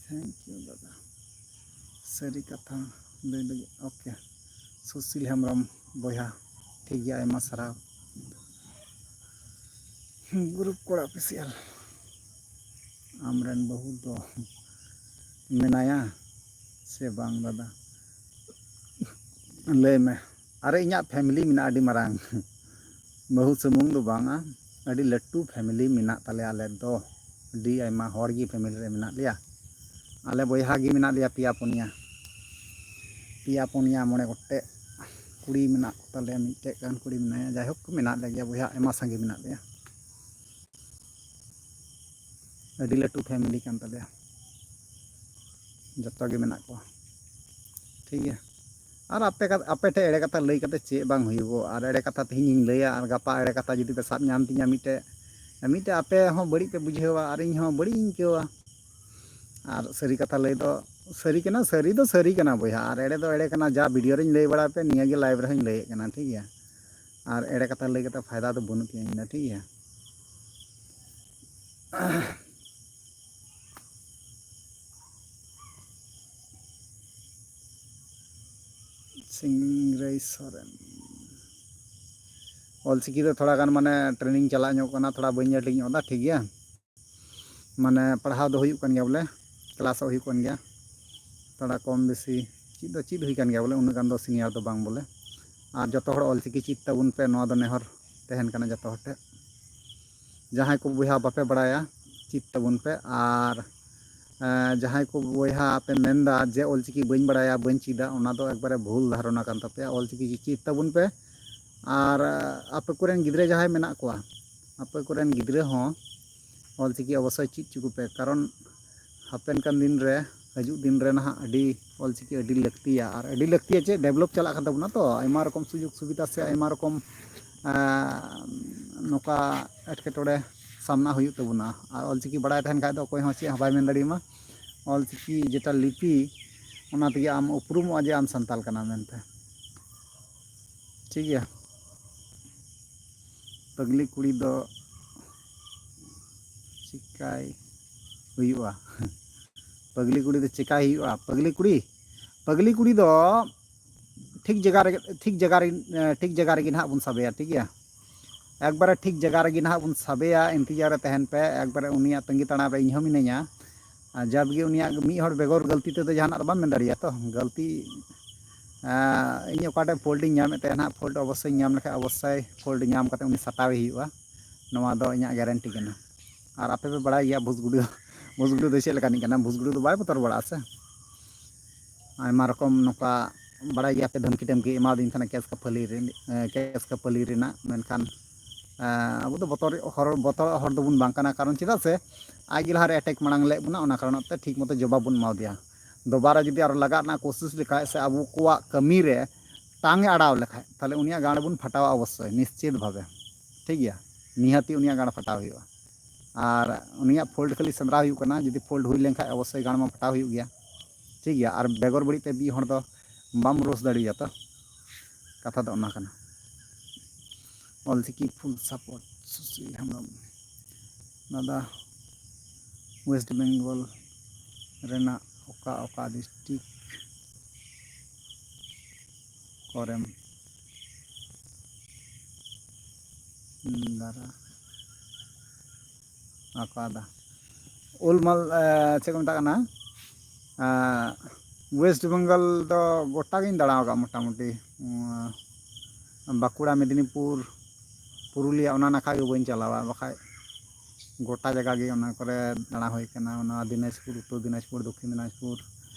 Thank you ᱫᱟᱫᱟ, ᱥᱟᱹᱨᱤ ᱠᱟᱛᱷᱟ ᱞᱟᱹᱭ ᱞᱟᱹᱜᱤᱫ᱾ OK, ᱥᱩᱥᱤᱞ ᱦᱮᱢᱵᱨᱚᱢ ᱵᱚᱭᱦᱟ, ᱴᱷᱤᱠ ᱜᱮᱭᱟ, ᱟᱭᱢᱟ ᱥᱟᱨᱦᱟᱣ᱾ ᱜᱨᱩᱯ ᱠᱚᱲᱟ ᱚᱯᱷᱤᱥᱤᱭᱟᱞ, ᱟᱢᱨᱮᱱ ᱵᱟᱹᱦᱩ ᱫᱚ ᱢᱮᱱᱟᱭᱟ ᱥᱮ ᱵᱟᱝ ᱫᱟᱫᱟ? ᱞᱟᱹᱭ ᱢᱮ᱾ ᱟᱨᱮ, ᱤᱧᱟᱹᱜ ᱯᱷᱮᱢᱮᱞᱤ ᱢᱮᱱᱟᱜᱼᱟ ᱟᱹᱰᱤ ᱢᱟᱨᱟᱝ᱾ ᱵᱟᱹᱦᱩ ᱥᱩᱢᱩᱝ ᱫᱚ ᱵᱟᱝᱟ, ᱟᱹᱰᱤ ᱞᱟᱹᱴᱩ ᱯᱷᱮᱢᱮᱞᱤ ᱢᱮᱱᱟᱜ ᱛᱟᱞᱮᱭᱟ ᱟᱞᱮ ᱫᱚ᱾ ᱟᱹᱰᱤ ᱟᱭᱢᱟ ᱦᱚᱲ ᱜᱮ ᱯᱷᱮᱢᱮᱞᱤ ᱨᱮ ᱢᱮᱱᱟᱜ ᱞᱮᱭᱟ᱾ ᱟᱞᱮ ᱵᱚᱭᱦᱟ ᱜᱮ ᱢᱮᱱᱟᱜ ᱞᱮᱭᱟ ᱯᱮᱭᱟ ᱯᱩᱱᱭᱟ, ᱯᱮᱭᱟ ᱯᱩᱱᱭᱟ ᱢᱚᱬᱮ ᱜᱚᱴᱮᱡ ᱠᱩᱲᱤ ᱢᱮᱱᱟᱜ ᱠᱚᱛᱟᱞᱮᱭᱟ, ᱢᱤᱫᱴᱮᱡ ᱜᱟᱱ ᱠᱩᱲᱤ ᱢᱮᱱᱟᱭᱟ᱾ ᱡᱟᱭᱦᱳᱠ, ᱢᱮᱱᱟᱜ ᱞᱮᱜᱮᱭᱟ ᱵᱚᱭᱦᱟ, ᱟᱭᱢᱟ ᱥᱟᱸᱜᱮ ᱢᱮᱱᱟᱜ ᱞᱮᱭᱟ᱾ ᱟᱹᱰᱤ ᱞᱟᱹᱴᱩ ᱯᱷᱮᱢᱮᱞᱤ ᱠᱟᱱ ᱛᱟᱞᱮᱭᱟ, ᱡᱚᱛᱚ ᱜᱮ ᱢᱮᱱᱟᱜ ᱠᱚᱣᱟ᱾ ᱴᱷᱤᱠ ᱜᱮᱭᱟ᱾ ᱟᱨ ᱟᱯᱮ ᱠᱟ-, ᱟᱯᱮ ᱴᱷᱮᱱ ᱮᱲᱮ ᱠᱟᱛᱷᱟ ᱞᱟᱹᱭ ᱠᱟᱛᱮ ᱪᱮᱫ ᱵᱟᱝ ᱦᱩᱭᱩᱜᱚᱜ? ᱟᱨ ᱮᱲᱮ ᱠᱟᱛᱷᱟ ᱛᱮᱦᱮᱧ ᱤᱧ ᱞᱟᱹᱭᱟ ᱟᱨ ᱜᱟᱯᱟ ᱮᱲᱮ ᱠᱟᱛᱷᱟ ᱡᱩᱫᱤ ᱯᱮ ᱥᱟᱵ ᱧᱟᱢ ᱛᱤᱧᱟ ᱢᱤᱫᱴᱮᱡ, ᱢᱤᱫᱴᱮᱡ ᱟᱯᱮ ᱦᱚᱸ ᱵᱟᱹᱲᱤᱡ ᱯᱮ ᱵᱩᱡᱷᱟᱹᱣᱟ ᱟᱨ ᱤᱧ ᱦᱚᱸ ᱵᱟᱹᱲᱤᱡ ᱤᱧ ᱟᱹᱭᱠᱟᱹᱣᱟ᱾ ᱟᱨ ᱥᱟᱹᱨᱤ ᱠᱟᱛᱷᱟ ᱞᱟᱹᱭ ᱫᱚ ᱥᱟᱹᱨᱤ ᱠᱟᱱᱟ, ᱥᱟᱹᱨᱤ ᱫᱚ ᱥᱟᱹᱨᱤ ᱠᱟᱱᱟ ᱵᱚᱭᱦᱟ, ᱟᱨ ᱮᱲᱮ ᱫᱚ ᱮᱲᱮ ᱠᱟᱱᱟ᱾ ᱡᱟ ᱵᱷᱤᱰᱤᱭᱳ ᱨᱤᱧ ᱞᱟᱹᱭ ᱵᱟᱲᱟ ᱟᱯᱮ, ᱱᱤᱭᱟᱹ ᱜᱮ ᱞᱟᱭᱤᱵᱷ ᱨᱮᱦᱚᱸᱧ ᱞᱟᱹᱭᱮᱫ ᱠᱟᱱᱟ, ᱴᱷᱤᱠ ᱜᱮᱭᱟ᱾ ᱟᱨ ᱮᱲᱮ ᱠᱟᱛᱷᱟ ᱞᱟᱹᱭ ᱠᱟᱛᱮ ᱯᱷᱟᱭᱫᱟ ᱫᱚ ᱵᱟᱹᱱᱩᱜ ᱛᱤᱧᱟᱹ ᱤᱧ ᱫᱚ, ᱴᱷᱤᱠ ᱜᱮᱭᱟ᱾ ᱥᱤᱝᱨᱟᱹᱭ ᱥᱚᱨᱮᱱ᱾ ᱚᱞᱪᱤᱠᱤ ᱫᱚ ᱛᱷᱚᱲᱟ ᱜᱟᱱ ᱢᱟᱱᱮ ᱴᱨᱮᱱᱤᱝ ᱪᱟᱞᱟᱜ ᱧᱚᱜ ᱠᱟᱱᱟ, ᱛᱷᱚᱲᱟ ᱵᱟᱹᱧ ᱧᱮᱞ ᱴᱷᱤᱠ ᱧᱚᱜ ᱮᱫᱟ, ᱴᱷᱤᱠ ᱜᱮᱭᱟ᱾ ᱢᱟᱱᱮ ᱯᱟᱲᱦᱟᱣ ᱫᱚ ᱦᱩᱭᱩᱜ ᱠᱟᱱ ᱜᱮᱭᱟ ᱵᱚᱞᱮ, ᱠᱞᱟᱥᱚᱜ ᱦᱩᱭᱩᱜ ᱠᱟᱱ ᱜᱮᱭᱟ, ᱛᱷᱚᱲᱟ ᱠᱚᱢ ᱵᱮᱥᱤ ᱪᱮᱫ ᱫᱚ ᱪᱮᱫ ᱦᱩᱭ ᱠᱟᱱ ᱜᱮᱭᱟ ᱵᱚᱞᱮ, ᱩᱱᱟᱹᱜ ᱜᱟᱱ ᱫᱚ ᱥᱤᱱᱤᱭᱟᱨ ᱫᱚ ᱵᱟᱝ ᱵᱚᱞᱮ᱾ ᱟᱨ ᱡᱚᱛᱚ ᱦᱚᱲ ᱚᱞᱪᱤᱠᱤ ᱪᱮᱫ ᱛᱟᱵᱚᱱ ᱯᱮ, ᱱᱚᱣᱟ ᱫᱚ ᱱᱮᱦᱚᱨ ᱛᱟᱦᱮᱱ ᱠᱟᱱᱟ ᱡᱚᱛᱚ ᱦᱚᱲ ᱴᱷᱮᱱ᱾ ᱡᱟᱦᱟᱸᱭ ᱠᱚ ᱵᱚᱭᱦᱟ ᱵᱟᱯᱮ ᱵᱟᱲᱟᱭᱟ, ᱪᱮᱫ ᱛᱟᱵᱚᱱ ᱯᱮ᱾ ᱟᱨ ᱮᱸ, ᱡᱟᱦᱟᱸᱭ ᱠᱚ ᱵᱚᱭᱦᱟ ᱯᱮ ᱢᱮᱱᱫᱟ ᱡᱮ ᱚᱞᱪᱤᱠᱤ ᱵᱟᱹᱧ ᱵᱟᱲᱟᱭᱟ, ᱵᱟᱹᱧ ᱪᱮᱫᱟ, ᱚᱱᱟ ᱫᱚ ᱮᱠᱵᱟᱨᱮ ᱵᱷᱩᱞ ᱫᱷᱟᱨᱚᱱᱟ ᱠᱟᱱ ᱛᱟᱯᱮᱭᱟ᱾ ᱚᱞᱪᱤᱠᱤ ᱪᱮᱫ ᱛᱟᱵᱚᱱ ᱯᱮ᱾ ᱟᱨ ᱟᱯᱮ ᱠᱚᱨᱮᱱ ᱜᱤᱫᱽᱨᱟᱹ ᱡᱟᱦᱟᱸᱭ ᱢᱮᱱᱟᱜ ᱠᱚᱣᱟ, ᱟᱯᱮ ᱠᱚᱨᱮᱱ ᱜᱤᱫᱽᱨᱟᱹ ᱦᱚᱸ ᱚᱞᱪᱤᱠᱤ ᱚᱵᱚᱥᱥᱳᱭ ᱪᱮᱫ ᱦᱚᱪᱚ ᱠᱚᱯᱮ, ᱠᱟᱨᱚᱱ ᱦᱟᱯᱮᱱ ᱠᱟᱱ ᱫᱤᱱ ᱨᱮ, ᱦᱤᱡᱩᱜ ᱫᱤᱱ ᱨᱮ ᱱᱟᱦᱟᱜ ᱟᱹᱰᱤ ᱚᱞᱪᱤᱠᱤ ᱟᱹᱰᱤ ᱞᱟᱹᱠᱛᱤᱭᱟ᱾ ᱟᱨ ᱟᱹᱰᱤ ᱞᱟᱹᱠᱛᱤᱭᱟ ᱪᱮᱫ, ᱰᱮᱵᱷᱞᱚᱯ ᱪᱟᱞᱟᱜ ᱠᱟᱱ ᱛᱟᱵᱚᱱᱟ ᱛᱚ, ᱟᱭᱢᱟ ᱨᱚᱠᱚᱢ ᱥᱩᱡᱳᱜᱽ ᱥᱩᱵᱤᱫᱷᱟ ᱥᱮ ᱟᱭᱢᱟ ᱨᱚᱠᱚᱢ ᱱᱚᱝᱠᱟ ᱮᱴᱠᱮᱴᱚᱬᱮ ᱥᱟᱢᱱᱟ ᱦᱩᱭᱩᱜ ᱛᱟᱵᱚᱱᱟ᱾ ᱟᱨ ᱚᱞᱪᱤᱠᱤ ᱵᱟᱲᱟᱭ ᱛᱟᱦᱮᱱ ᱠᱷᱟᱡ ᱫᱚ ᱚᱠᱚᱭ ᱦᱚᱸ ᱪᱮᱫ ᱦᱚᱸ ᱵᱟᱭ ᱢᱮᱱ ᱫᱟᱲᱮᱭᱟᱢᱟ᱾ ᱚᱞᱪᱤᱠᱤ ᱡᱮᱴᱟ ᱞᱤᱯᱤ, ᱚᱱᱟ ᱛᱮᱜᱮ ᱟᱢ ᱩᱯᱨᱩᱢᱚᱜᱼᱟ ᱡᱮ ᱟᱢ ᱥᱟᱱᱛᱟᱲ ᱠᱟᱱᱟᱢ ᱢᱮᱱᱛᱮ᱾ ᱴᱷᱤᱠ ᱜᱮᱭᱟ᱾ ᱯᱟᱹᱜᱽᱞᱤ ᱠᱩᱲᱤ ᱫᱚ ᱪᱤᱠᱟᱭ ᱦᱩᱭᱩᱜᱼᱟ? ᱯᱟᱹᱜᱽᱞᱤ ᱠᱩᱲᱤ ᱫᱚ ᱪᱤᱠᱟᱭ ᱦᱩᱭᱩᱜᱼᱟ? ᱯᱟᱹᱜᱽᱞᱤ ᱠᱩᱲᱤ, ᱯᱟᱹᱜᱽᱞᱤ ᱠᱩᱲᱤ ᱫᱚ ᱴᱷᱤᱠ ᱡᱟᱭᱜᱟ ᱨᱮ, ᱴᱷᱤᱠ ᱡᱟᱭᱜᱟ ᱨᱮ, ᱴᱷᱤᱠ ᱡᱟᱭᱜᱟ ᱨᱮᱜᱮ ᱱᱟᱦᱟᱜ ᱵᱚᱱ ᱥᱟᱵᱮᱭᱟ, ᱴᱷᱤᱠ ᱜᱮᱭᱟ? ᱮᱠᱵᱟᱨᱮ ᱴᱷᱤᱠ ᱡᱟᱭᱜᱟ ᱨᱮᱜᱮ ᱱᱟᱦᱟᱜ ᱵᱚᱱ ᱥᱟᱵᱮᱭᱟ, ᱤᱱᱛᱮᱡᱟᱨ ᱨᱮ ᱛᱟᱦᱮᱱ ᱯᱮ, ᱮᱠᱵᱟᱨᱮ ᱩᱱᱤᱭᱟᱜ ᱛᱟᱺᱜᱤ ᱛᱟᱲᱟᱢ ᱨᱮ ᱤᱧ ᱦᱚᱸ ᱢᱤᱱᱟᱹᱧᱟ᱾ ᱟᱨ ᱡᱟᱵᱜᱮ ᱩᱱᱤᱭᱟᱜ ᱢᱤᱫ ᱦᱚᱲ ᱵᱮᱜᱚᱨ ᱜᱟᱹᱞᱛᱤ ᱛᱮᱫᱚ ᱡᱟᱦᱟᱱᱟᱜ ᱫᱚ ᱵᱟᱢ ᱢᱮᱱ ᱫᱟᱲᱮᱭᱟᱜᱼᱟ ᱛᱚ, ᱜᱟᱹᱞᱛᱤ᱾ ᱟᱸ, ᱤᱧ ᱚᱠᱟᱴᱷᱮᱱ ᱯᱷᱚᱞᱴ ᱤᱧ ᱧᱟᱢᱮᱫ ᱛᱟᱦᱮᱱᱟ, ᱯᱷᱚᱞᱴ ᱚᱵᱚᱥᱥᱳᱭ ᱧᱟᱢ ᱞᱮᱠᱷᱟᱱ ᱚᱵᱚᱥᱥᱳᱭ ᱯᱷᱚᱞᱴ ᱧᱟᱢ ᱠᱟᱛᱮ ᱩᱱᱤ ᱥᱟᱴᱟᱣᱮ ᱦᱩᱭᱩᱜᱼᱟ, ᱱᱚᱣᱟ ᱫᱚ ᱤᱧᱟᱹᱜ ᱜᱮᱨᱮᱱᱴᱤ ᱠᱟᱱᱟ᱾ ᱟᱨ ᱟᱯᱮ ᱯᱮ ᱵᱟᱲᱟᱭ ᱜᱮᱭᱟ ᱵᱷᱩᱥᱜᱩᱰᱤ, ᱵᱷᱩᱥᱜᱩᱰᱤ ᱫᱚ ᱪᱮᱫ ᱞᱮᱠᱟᱱᱤᱡ ᱠᱟᱱᱟ, ᱵᱷᱩᱥᱜᱩᱰᱤ ᱫᱚ ᱵᱟᱭ ᱵᱚᱛᱚᱨ ᱵᱟᱲᱟᱜᱼᱟ ᱥᱮ᱾ ᱟᱭᱢᱟ ᱨᱚᱠᱚᱢ ᱱᱚᱝᱠᱟ ᱵᱟᱲᱟᱭ ᱜᱮᱭᱟ ᱯᱮ, ᱫᱷᱟᱢᱠᱤ ᱴᱟᱢᱠᱤ ᱮᱢᱟᱫᱤᱧ ᱛᱟᱦᱮᱱᱟ, ᱠᱮᱥ ᱠᱷᱟᱹᱯᱟᱹᱨᱤ ᱨᱮ, ᱮ, ᱠᱮᱥ ᱠᱷᱟᱹᱯᱟᱹᱨᱤ ᱨᱮᱱᱟᱜ, ᱢᱮᱱᱠᱷᱟᱱ, ᱮ, ᱟᱵᱚ ᱫᱚ ᱵᱚᱛᱚᱨ ᱦᱚᱲ, ᱵᱚᱛᱚᱨᱚᱜ ᱦᱚᱲ ᱫᱚᱵᱚᱱ ᱵᱟᱝ ᱠᱟᱱᱟ, ᱠᱟᱨᱚᱱ ᱪᱮᱫᱟᱜ ᱥᱮ ᱟᱡ ᱜᱮ ᱞᱟᱦᱟᱨᱮ ᱮᱴᱮᱠ ᱢᱟᱲᱟᱝ ᱞᱮᱫ ᱵᱚᱱᱟ, ᱚᱱᱟ ᱠᱟᱨᱚᱱ ᱛᱮ ᱴᱷᱤᱠ ᱢᱚᱛᱚ ᱡᱚᱵᱟᱵ ᱵᱚᱱ ᱮᱢᱟᱣᱟᱫᱮᱭᱟ᱾ ᱫᱚᱵᱟᱨᱟ ᱡᱩᱫᱤ ᱟᱨᱚ ᱞᱟᱜᱟᱜ ᱨᱮᱱᱟᱜ ᱠᱳᱥᱤᱥ ᱞᱮᱠᱷᱟᱡ ᱥᱮ ᱟᱵᱚ ᱠᱚᱣᱟᱜ ᱠᱟᱹᱢᱤ ᱨᱮ ᱴᱟᱝ ᱮ ᱟᱲᱟᱣ ᱞᱮᱠᱷᱟᱡ, ᱛᱟᱦᱞᱮ ᱩᱱᱤᱭᱟᱜ ᱜᱟᱸᱰ ᱵᱚᱱ ᱯᱷᱟᱴᱟᱣᱟ ᱚᱵᱚᱥᱥᱳᱭ, ᱱᱤᱥᱪᱤᱛ ᱵᱷᱟᱵᱮ᱾ ᱴᱷᱤᱠ ᱜᱮᱭᱟ, ᱱᱤᱦᱟᱹᱛᱤ ᱩᱱᱤᱭᱟᱜ ᱜᱟᱸᱰ ᱯᱷᱟᱴᱟᱣ ᱦᱩᱭᱩᱜᱼᱟ᱾ ᱟᱨ ᱩᱱᱤᱭᱟᱜ ᱯᱷᱚᱞᱴ ᱠᱷᱟᱹᱞᱤ ᱥᱮᱸᱫᱽᱨᱟ ᱦᱩᱭᱩᱜ ᱠᱟᱱᱟ, ᱡᱩᱫᱤ ᱯᱷᱚᱞᱴ ᱦᱩᱭ ᱞᱮᱱᱠᱷᱟᱡ ᱚᱵᱚᱥᱥᱳᱭ ᱜᱟᱸᱰ ᱢᱟ ᱯᱷᱟᱴᱟᱣ ᱦᱩᱭᱩᱜ ᱜᱮᱭᱟ᱾ ᱴᱷᱤᱠ ᱜᱮᱭᱟ, ᱟᱨ ᱵᱮᱜᱚᱨ ᱵᱟᱹᱲᱤᱡ ᱛᱮ ᱢᱤᱫ ᱦᱚᱲ ᱫᱚ ᱵᱟᱢ ᱨᱳᱥ ᱫᱟᱲᱮᱭᱟᱭᱟ ᱛᱚ, ᱠᱟᱛᱷᱟ ᱫᱚ ᱚᱱᱟ ᱠᱟᱱᱟ᱾ ᱚᱞᱪᱤᱠᱤ ᱯᱷᱩᱞ ᱥᱟᱯᱳᱨᱴ, ᱥᱩᱥᱤᱞ ᱦᱮᱢᱵᱨᱚᱢ᱾ ᱫᱟᱫᱟ, ᱳᱭᱮᱥᱴ ᱵᱮᱝᱜᱚᱞ ᱨᱮᱱᱟᱜ ᱚᱠᱟ ᱚᱠᱟ ᱰᱤᱥᱴᱤᱠ ᱠᱚᱨᱮᱢ ᱫᱟᱨᱟ ᱟᱠᱟᱫᱟ? ᱩᱞ ᱢᱟᱞ, ᱮ, ᱪᱮᱫ ᱠᱚ ᱢᱮᱛᱟᱜ ᱠᱟᱱᱟ? ᱮ, ᱳᱭᱮᱥᱴ ᱵᱮᱝᱜᱚᱞ ᱫᱚ ᱜᱚᱴᱟ ᱜᱤᱧ ᱫᱟᱬᱟ ᱟᱠᱟᱫᱼᱟ ᱢᱚᱴᱟᱢᱩᱴᱤ᱾ ᱩᱸ, ᱵᱟᱸᱠᱩᱲᱟ, ᱢᱮᱫᱽᱱᱤᱯᱩᱨ, ᱯᱩᱨᱩᱞᱤᱭᱟ, ᱚᱱᱟ ᱱᱟᱠᱷᱟ ᱜᱮ ᱵᱟᱹᱧ ᱪᱟᱞᱟᱣᱟ, ᱵᱟᱠᱷᱟᱡ ᱜᱚᱴᱟ ᱡᱟᱭᱜᱟ ᱜᱮ ᱚᱱᱟ ᱠᱚᱨᱮ ᱫᱟᱬᱟ ᱦᱩᱭ ᱠᱟᱱᱟ᱾ ᱚᱱᱟ ᱫᱤᱱᱟᱡᱽᱯᱩᱨ, ᱩᱛᱛᱚᱨ ᱫᱤᱱᱟᱡᱽᱯᱩᱨ, ᱫᱚᱠᱠᱷᱤᱱ ᱫᱤᱱᱟᱡᱽᱯᱩᱨ,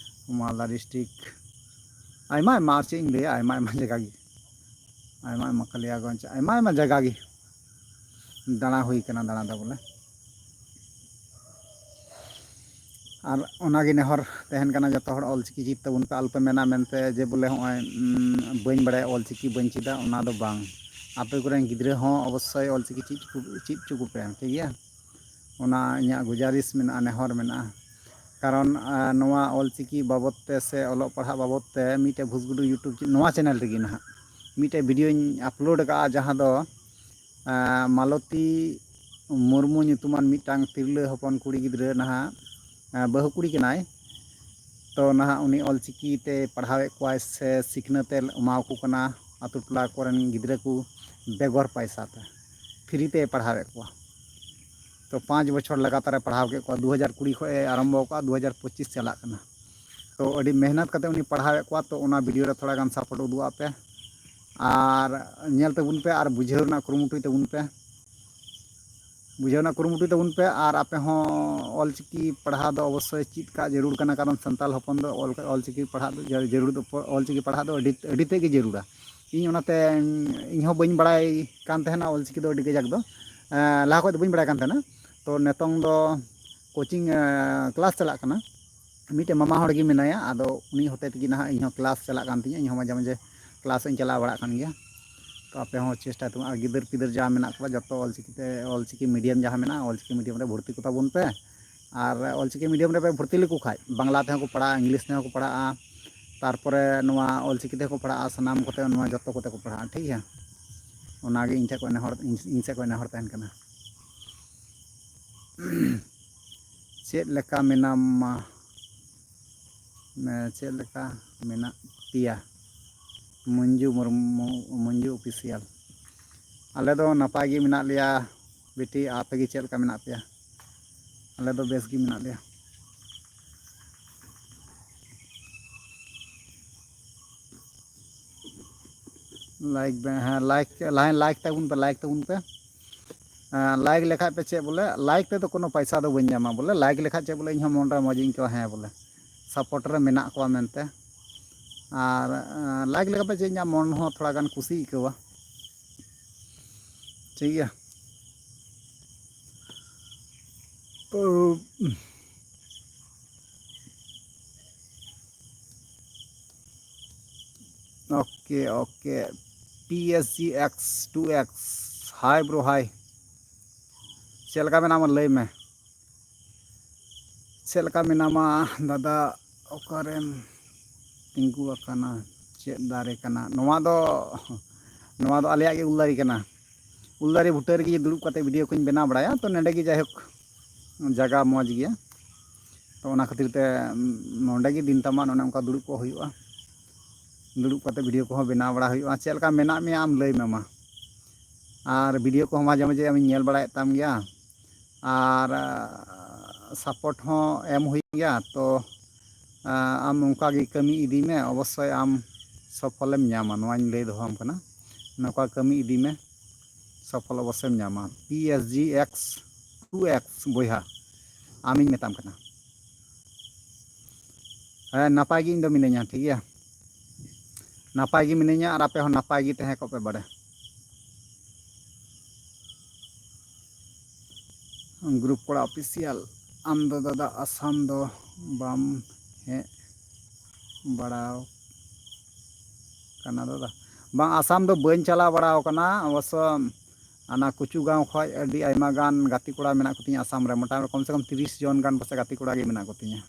ᱢᱟᱞᱫᱟ ᱰᱤᱥᱴᱤᱠ, ᱟᱭᱢᱟ ᱟᱭᱢᱟ, ᱟᱨ ᱪᱮᱫ ᱤᱧ ᱞᱟᱹᱭᱟ, ᱟᱭᱢᱟ ᱟᱭᱢᱟ ᱡᱟᱭᱜᱟ ᱜᱮ, ᱟᱭᱢᱟ ᱟᱭᱢᱟ, ᱠᱟᱞᱤᱭᱟᱜᱚᱸᱡᱽ, ᱟᱭᱢᱟ ᱟᱭᱢᱟ ᱡᱟᱭᱜᱟ ᱜᱮ ᱫᱟᱬᱟ ᱦᱩᱭ ᱠᱟᱱᱟ, ᱫᱟᱬᱟ ᱫᱚ ᱵᱚᱞᱮ᱾ ᱟᱨ ᱚᱱᱟᱜᱮ ᱱᱮᱦᱚᱨ ᱛᱟᱦᱮᱱ ᱠᱟᱱᱟ, ᱡᱚᱛᱚ ᱦᱚᱲ ᱚᱞᱪᱤᱠᱤ ᱪᱮᱫ ᱛᱟᱵᱚᱱ ᱯᱮ, ᱟᱞᱚᱯᱮ ᱢᱮᱱᱟ ᱢᱮᱱᱛᱮ ᱡᱮ ᱵᱚᱞᱮ ᱦᱚᱸᱜᱼᱚᱭ, ᱩᱸ, ᱵᱟᱹᱧ ᱵᱟᱲᱟᱭᱟ, ᱚᱞᱪᱤᱠᱤ ᱵᱟᱹᱧ ᱪᱮᱫᱟ, ᱚᱱᱟ ᱫᱚ ᱵᱟᱝ᱾ ᱟᱯᱮ ᱠᱚᱨᱮᱱ ᱜᱤᱫᱽᱨᱟᱹ ᱦᱚᱸ ᱚᱵᱚᱥᱥᱳᱭ ᱚᱞᱪᱤᱠᱤ ᱪᱮᱫ ᱠᱚ, ᱪᱮᱫ ᱦᱚᱪᱚ ᱠᱚᱯᱮ, ᱴᱷᱤᱠ ᱜᱮᱭᱟ? ᱚᱱᱟ ᱤᱧᱟᱹᱜ ᱜᱩᱡᱟᱨᱤᱥ ᱢᱮᱱᱟᱜᱼᱟ, ᱱᱮᱦᱚᱨ ᱢᱮᱱᱟᱜᱼᱟ᱾ ᱠᱟᱨᱚᱱ, ᱟᱸ, ᱱᱚᱣᱟ ᱚᱞᱪᱤᱠᱤ ᱵᱟᱵᱚᱫ ᱛᱮ ᱥᱮ ᱚᱞᱚᱜ ᱯᱟᱲᱦᱟᱜ ᱵᱟᱵᱚᱫ ᱛᱮ ᱢᱤᱫᱴᱮᱡ ᱵᱷᱩᱥᱜᱩᱰᱩ YouTube ᱪᱮ-, ᱱᱚᱣᱟ channel ᱨᱮᱜᱮ ᱱᱟᱦᱟᱜ ᱢᱤᱫᱴᱮᱡ videoᱧ upload ᱟᱠᱟᱫᱼᱟ, ᱡᱟᱦᱟᱸ ᱫᱚ, ᱟᱸ, ᱢᱟᱞᱚᱛᱤ ᱢᱩᱨᱢᱩ ᱧᱩᱛᱩᱢᱟᱱ ᱢᱤᱫᱴᱟᱝ ᱛᱤᱨᱞᱟᱹ ᱦᱚᱯᱚᱱ ᱠᱩᱲᱤ ᱜᱤᱫᱽᱨᱟᱹ ᱱᱟᱦᱟᱜ, ᱟᱸ, ᱵᱟᱹᱦᱩ ᱠᱩᱲᱤ ᱠᱟᱱᱟᱭ᱾ ᱛᱚ ᱱᱟᱦᱟᱜ ᱩᱱᱤ ᱚᱞᱪᱤᱠᱤ ᱛᱮ ᱯᱟᱲᱦᱟᱣᱮᱫ ᱠᱚᱣᱟᱭ ᱥᱮ ᱥᱤᱠᱷᱱᱟᱹᱛ ᱮ ᱮᱢᱟᱣᱟᱠᱚ ᱠᱟᱱᱟ ᱟᱛᱳ ᱴᱚᱞᱟ ᱠᱚᱨᱮᱱ ᱜᱤᱫᱽᱨᱟᱹ ᱠᱚ ᱵᱮᱜᱚᱨ ᱯᱟᱭᱥᱟ ᱛᱮ, free ᱛᱮᱭ ᱯᱟᱲᱦᱟᱣᱮᱫ ᱠᱚᱣᱟ᱾ ᱛᱚ ᱯᱟᱸᱪ ᱵᱚᱪᱷᱚᱨ ᱞᱟᱜᱟᱛᱟᱨ ᱮ ᱯᱟᱲᱦᱟᱣ ᱠᱮᱫ ᱠᱚᱣᱟ, ᱫᱩ ᱦᱟᱡᱟᱨ ᱠᱩᱲᱤ ᱠᱷᱚᱱ ᱮ ᱟᱨᱟᱢᱵᱷᱚ ᱟᱠᱟᱫᱼᱟ, ᱫᱩ ᱦᱟᱡᱟᱨ ᱯᱚᱸᱪᱤᱥ ᱪᱟᱞᱟᱜ ᱠᱟᱱᱟ᱾ ᱛᱚ ᱟᱹᱰᱤ ᱢᱮᱦᱱᱚᱛ ᱠᱟᱛᱮ ᱩᱱᱤ ᱯᱟᱲᱦᱟᱣᱮᱫ ᱠᱚᱣᱟ, ᱛᱚ ᱚᱱᱟ video ᱨᱮ ᱛᱷᱚᱲᱟ ᱜᱟᱱ support ᱩᱫᱩᱜ ᱟᱜ ᱯᱮ, ᱟᱨ ᱧᱮᱞ ᱛᱟᱵᱚᱱ ᱯᱮ ᱟᱨ ᱵᱩᱡᱷᱟᱹᱣ ᱨᱮᱱᱟᱜ ᱠᱩᱨᱩᱢᱩᱴᱩᱭ ᱛᱟᱵᱚᱱ ᱯᱮ᱾ ᱵᱩᱡᱷᱟᱹᱣ ᱨᱮᱱᱟᱜ ᱠᱩᱨᱩᱢᱩᱴᱩᱭ ᱛᱟᱵᱚᱱ ᱯᱮ᱾ ᱟᱨ ᱟᱯᱮ ᱦᱚᱸ ᱚᱞᱪᱤᱠᱤ ᱯᱟᱲᱦᱟᱣ ᱫᱚ ᱚᱵᱚᱥᱥᱳᱭ ᱪᱮᱫ ᱠᱟᱜ ᱡᱟᱹᱨᱩᱲ ᱠᱟᱱᱟ, ᱠᱟᱨᱚᱱ ᱥᱟᱱᱛᱟᱲ ᱦᱚᱯᱚᱱ ᱫᱚ ᱚᱞ-, ᱚᱞᱪᱤᱠᱤ ᱯᱟᱲᱦᱟᱜ ᱫᱚ ᱡᱟᱹ-, ᱡᱟᱹᱨᱩᱲ ᱫᱚ, ᱚᱞᱪᱤᱠᱤ ᱯᱟᱲᱦᱟᱜ ᱫᱚ ᱟᱹᱰᱤ, ᱟᱹᱰᱤ ᱛᱮᱫ ᱜᱮ ᱡᱟᱹᱨᱩᱲᱟ᱾ ᱤᱧ ᱚᱱᱟᱛᱮ, ᱤᱧ ᱦᱚᱸ ᱵᱟᱹᱧ ᱵᱟᱲᱟᱭ ᱠᱟᱱ ᱛᱟᱦᱮᱱᱟ ᱚᱞᱪᱤᱠᱤ ᱫᱚ ᱟᱹᱰᱤ ᱠᱟᱡᱟᱠ ᱫᱚ, ᱮᱸ, ᱞᱟᱦᱟ ᱠᱷᱚᱱ ᱫᱚ ᱵᱟᱹᱧ ᱵᱟᱲᱟᱭ ᱠᱟᱱ ᱛᱟᱦᱮᱱᱟ᱾ ᱛᱚ ᱱᱤᱛᱚᱝ ᱫᱚ coaching, ᱮᱸ, class ᱪᱟᱞᱟᱜ ᱠᱟᱱᱟ᱾ ᱢᱤᱫᱴᱮᱱ ᱢᱟᱢᱟ ᱦᱚᱲ ᱜᱮ ᱢᱮᱱᱟᱭᱟ, ᱟᱫᱚ ᱩᱱᱤ ᱦᱚᱛᱮ ᱛᱮᱜᱮ ᱱᱟᱦᱟᱜ ᱤᱧ ᱦᱚᱸ class ᱪᱟᱞᱟᱜ ᱠᱟᱱ ᱛᱤᱧᱟᱹ, ᱤᱧ ᱦᱚᱸ ᱢᱟᱡᱷᱮ ᱢᱟᱡᱷᱮ class ᱤᱧ ᱪᱟᱞᱟᱣ ᱵᱟᱲᱟᱜ ᱠᱟᱱ ᱜᱮᱭᱟ᱾ ᱛᱚ ᱟᱯᱮ ᱦᱚᱸ ᱪᱮᱥᱴᱟᱭ ᱛᱟᱵᱚᱱ, ᱟᱨ ᱜᱤᱫᱟᱹᱨ ᱯᱤᱫᱟᱹᱨ ᱡᱟᱦᱟᱸ ᱢᱮᱱᱟᱜ ᱠᱚᱣᱟ, ᱡᱚᱛᱚ ᱚᱞᱪᱤᱠᱤ ᱛᱮ, ᱚᱞᱪᱤᱠᱤ medium ᱡᱟᱦᱟᱸ ᱢᱮᱱᱟᱜᱼᱟ, ᱚᱞᱪᱤᱠᱤ medium ᱨᱮ ᱵᱷᱚᱨᱛᱤ ᱠᱚᱛᱟ ᱵᱚᱱ ᱯᱮ᱾ ᱟᱨ ᱚᱞᱪᱤᱠᱤ medium ᱨᱮ ᱯᱮ ᱵᱷᱚᱨᱛᱤ ᱞᱮᱠᱚ ᱠᱷᱟᱡ, ᱵᱟᱝᱞᱟ ᱛᱮᱦᱚᱸ ᱠᱚ ᱯᱟᱲᱦᱟᱜᱼᱟ, English ᱛᱮᱦᱚᱸ ᱠᱚ ᱯᱟᱲᱦᱟᱜᱼᱟ, ᱛᱟᱨᱯᱚᱨᱮ ᱱᱚᱣᱟ ᱚᱞᱪᱤᱠᱤ ᱛᱮᱦᱚᱸ ᱠᱚ ᱯᱟᱲᱦᱟᱜᱼᱟ, ᱥᱟᱱᱟᱢ ᱠᱚᱛᱮ ᱱᱚᱣᱟ ᱡᱚᱛᱚ ᱠᱚᱛᱮ ᱠᱚ ᱯᱟᱲᱦᱟᱜᱼᱟ, ᱴᱷᱤᱠ ᱜᱮᱭᱟ? ᱚᱱᱟᱜᱮ ᱤᱧ ᱴᱷᱮᱱ ᱠᱷᱚᱱ ᱱᱮᱦᱚᱨ, ᱤᱧ, ᱤᱧ ᱥᱮᱫ ᱠᱷᱚᱱ ᱱᱮᱦᱚᱨ ᱛᱟᱦᱮᱱ ᱠᱟᱱᱟ᱾ ᱪᱮᱫ ᱞᱮᱠᱟ ᱢᱮᱱᱟᱢᱟ? ᱢᱮ-, ᱪᱮᱫ ᱞᱮᱠᱟ ᱢᱮᱱᱟᱜ ᱯᱮᱭᱟ? ᱢᱚᱧᱡᱩ ᱢᱩᱨᱢᱩ, ᱢᱚᱧᱡᱩ Official᱾ ᱟᱞᱮ ᱫᱚ ᱱᱟᱯᱟᱭ ᱜᱮ ᱢᱮᱱᱟᱜ ᱞᱮᱭᱟ ᱵᱤᱴᱤ, ᱟᱯᱮ ᱜᱮ ᱪᱮᱫ ᱞᱮᱠᱟ ᱢᱮᱱᱟᱜ ᱯᱮᱭᱟ? ᱟᱞᱮ ᱫᱚ ᱵᱮᱥ ᱜᱮ ᱢᱮᱱᱟᱜ ᱞᱮᱭᱟ᱾ Like ᱵᱮ-, ᱦᱮᱸ, like, ᱦᱮᱸ, like ᱛᱟᱵᱚᱱ ᱯᱮ, like ᱛᱟᱵᱚᱱ ᱯᱮ᱾ ᱮᱸ, like ᱞᱮᱠᱷᱟᱡ ᱯᱮ ᱪᱮᱫ ᱵᱚᱞᱮ, like ᱛᱮᱫᱚ ᱠᱳᱱᱳ ᱯᱚᱭᱥᱟ ᱫᱚ ᱵᱟᱹᱧ ᱧᱟᱢᱟ ᱵᱚᱞᱮ, like ᱞᱮᱠᱷᱟᱡ ᱪᱮᱫ ᱵᱚᱞᱮ, ᱤᱧ ᱦᱚᱸ ᱢᱚᱱ ᱨᱮ ᱢᱚᱡᱽ ᱤᱧ ᱟᱹᱭᱠᱟᱹᱣᱟ, ᱦᱮᱸ ᱵᱚᱞᱮ, support ᱨᱮ ᱢᱮᱱᱟᱜ ᱠᱚᱣᱟ ᱢᱮᱱᱛᱮ᱾ ᱟᱨ, ᱮᱸ, like ᱞᱮᱠᱷᱟᱡ ᱯᱮ ᱪᱮᱫ, ᱤᱧᱟᱹᱜ ᱢᱚᱱ ᱦᱚᱸ ᱛᱷᱚᱲᱟ ᱜᱟᱱ ᱠᱩᱥᱤ ᱟᱹᱭᱠᱟᱹᱣᱟ᱾ ᱴᱷᱤᱠ ᱜᱮᱭᱟ᱾ ᱛᱚ, Okay, okay. P S G X two X. Hi bro, hi. ᱪᱮᱫ ᱞᱮᱠᱟ ᱢᱮᱱᱟᱢᱟ ᱞᱟᱹᱭ ᱢᱮ? ᱪᱮᱫ ᱞᱮᱠᱟ ᱢᱮᱱᱟᱢᱟ ᱫᱟᱫᱟ? ᱚᱠᱟᱨᱮᱢ ᱛᱤᱸᱜᱩ ᱟᱠᱟᱱᱟ? ᱪᱮᱫ ᱫᱟᱨᱮ ᱠᱟᱱᱟ ᱱᱚᱣᱟ ᱫᱚ? ᱱᱚᱣᱟ ᱫᱚ ᱟᱞᱮᱭᱟᱜ ᱜᱮ ᱩᱞ ᱫᱟᱨᱮ ᱠᱟᱱᱟ᱾ ᱩᱞ ᱫᱟᱨᱮ ᱵᱩᱴᱟᱹ ᱨᱮᱜᱮ ᱫᱩᱲᱩᱵ ᱠᱟᱛᱮ video ᱠᱚᱧ ᱵᱮᱱᱟᱣ ᱵᱟᱲᱟᱭᱟ᱾ ᱛᱚ ᱱᱚᱸᱰᱮ ᱜᱮ ᱡᱟᱭᱦᱳᱠ ᱡᱟᱭᱜᱟ ᱢᱚᱡᱽ ᱜᱮᱭᱟ᱾ ᱛᱚ ᱚᱱᱟ ᱠᱷᱟᱹᱛᱤᱨ ᱛᱮ ᱱᱚᱸᱰᱮ ᱜᱮ ᱫᱤᱱ ᱛᱟᱢᱟᱱ ᱚᱱᱮ ᱚᱱᱠᱟ ᱫᱩᱲᱩᱵ ᱠᱚᱜ ᱦᱩᱭᱩᱜᱼᱟ᱾ ᱫᱩᱲᱩᱵ ᱠᱟᱛᱮ video ᱠᱚᱦᱚᱸ ᱵᱮᱱᱟᱣ ᱵᱟᱲᱟ ᱦᱩᱭᱩᱜᱼᱟ᱾ ᱪᱮᱫ ᱞᱮᱠᱟ ᱢᱮᱱᱟᱜ ᱢᱮᱭᱟ ᱟᱢ ᱞᱟᱹᱭ ᱢᱮ ᱢᱟ᱾ ᱟᱨ video ᱠᱚᱦᱚᱸ ᱢᱟᱡᱷᱮ ᱢᱟᱡᱷᱮ ᱟᱢᱤᱧ ᱧᱮᱞ ᱵᱟᱲᱟᱭᱮᱫ ᱛᱟᱢ ᱜᱮᱭᱟ᱾ ᱟᱨ support ᱦᱚᱸ ᱮᱢ ᱦᱩᱭᱩᱜ ᱜᱮᱭᱟ᱾ ᱛᱚ ᱟᱢ ᱚᱱᱠᱟ ᱜᱮ ᱠᱟᱹᱢᱤ ᱤᱫᱤ ᱢᱮ, ᱚᱵᱚᱥᱥᱳᱭ ᱟᱢ ᱥᱚᱯᱷᱚᱞᱮᱢ ᱧᱟᱢᱟ, ᱱᱚᱣᱟᱧ ᱞᱟᱹᱭ ᱫᱚᱦᱚᱣᱟᱢ ᱠᱟᱱᱟ᱾ ᱱᱚᱝᱠᱟ ᱠᱟᱹᱢᱤ ᱤᱫᱤ ᱢᱮ, ᱥᱚᱯᱷᱚᱞ ᱚᱵᱚᱥᱥᱳᱭᱮᱢ ᱧᱟᱢᱟ᱾ P S G X two X ᱵᱚᱭᱦᱟ, ᱟᱢᱤᱧ ᱢᱮᱛᱟᱢ ᱠᱟᱱᱟ᱾ ᱦᱮᱸ, ᱱᱟᱯᱟᱭ ᱜᱮ ᱤᱧ ᱫᱚ ᱢᱤᱱᱟᱹᱧᱟ, ᱴᱷᱤᱠ ᱜᱮᱭᱟ᱾ ᱱᱟᱯᱟᱭ ᱜᱮ ᱢᱤᱱᱟᱹᱧᱟ ᱟᱨ ᱟᱯᱮ ᱦᱚᱸ ᱱᱟᱯᱟᱭ ᱜᱮ ᱛᱟᱦᱮᱸ ᱠᱚᱜ ᱯᱮ ᱵᱟᱲᱮ᱾ ᱜᱨᱩᱯ ᱠᱚᱲᱟ ᱚᱯᱷᱤᱥᱤᱭᱟᱞ, ᱟᱢ ᱫᱚ ᱫᱟᱫᱟ ᱟᱥᱟᱢ ᱫᱚ ᱵᱟᱢ ᱦᱮᱡ ᱵᱟᱲᱟᱣ ᱠᱟᱱᱟ ᱫᱟᱫᱟ? ᱵᱟᱝ, ᱟᱥᱟᱢ ᱫᱚ ᱵᱟᱹᱧ ᱪᱟᱞᱟᱣ ᱵᱟᱲᱟᱣ ᱠᱟᱱᱟ᱾ ᱚᱵᱚᱥᱥᱚ ᱚᱱᱟ ᱠᱩᱪᱩ ᱜᱟᱶ ᱠᱷᱚᱱ ᱟᱹᱰᱤ ᱟᱭᱢᱟ ᱜᱟᱱ ᱜᱟᱛᱮ ᱠᱚᱲᱟ ᱢᱮᱱᱟᱜ ᱠᱚᱛᱤᱧᱟ ᱟᱥᱟᱢ ᱨᱮ, ᱢᱚᱴᱟᱢᱩᱴᱤ ᱠᱚᱢ ᱥᱮ ᱠᱚᱢ ᱛᱤᱨᱤᱥ ᱡᱚᱱ ᱜᱟᱱ ᱯᱟᱥᱮ ᱜᱟᱛᱮ ᱠᱚᱲᱟ ᱜᱮ ᱢᱮᱱᱟᱜ ᱠᱚᱛᱤᱧᱟ᱾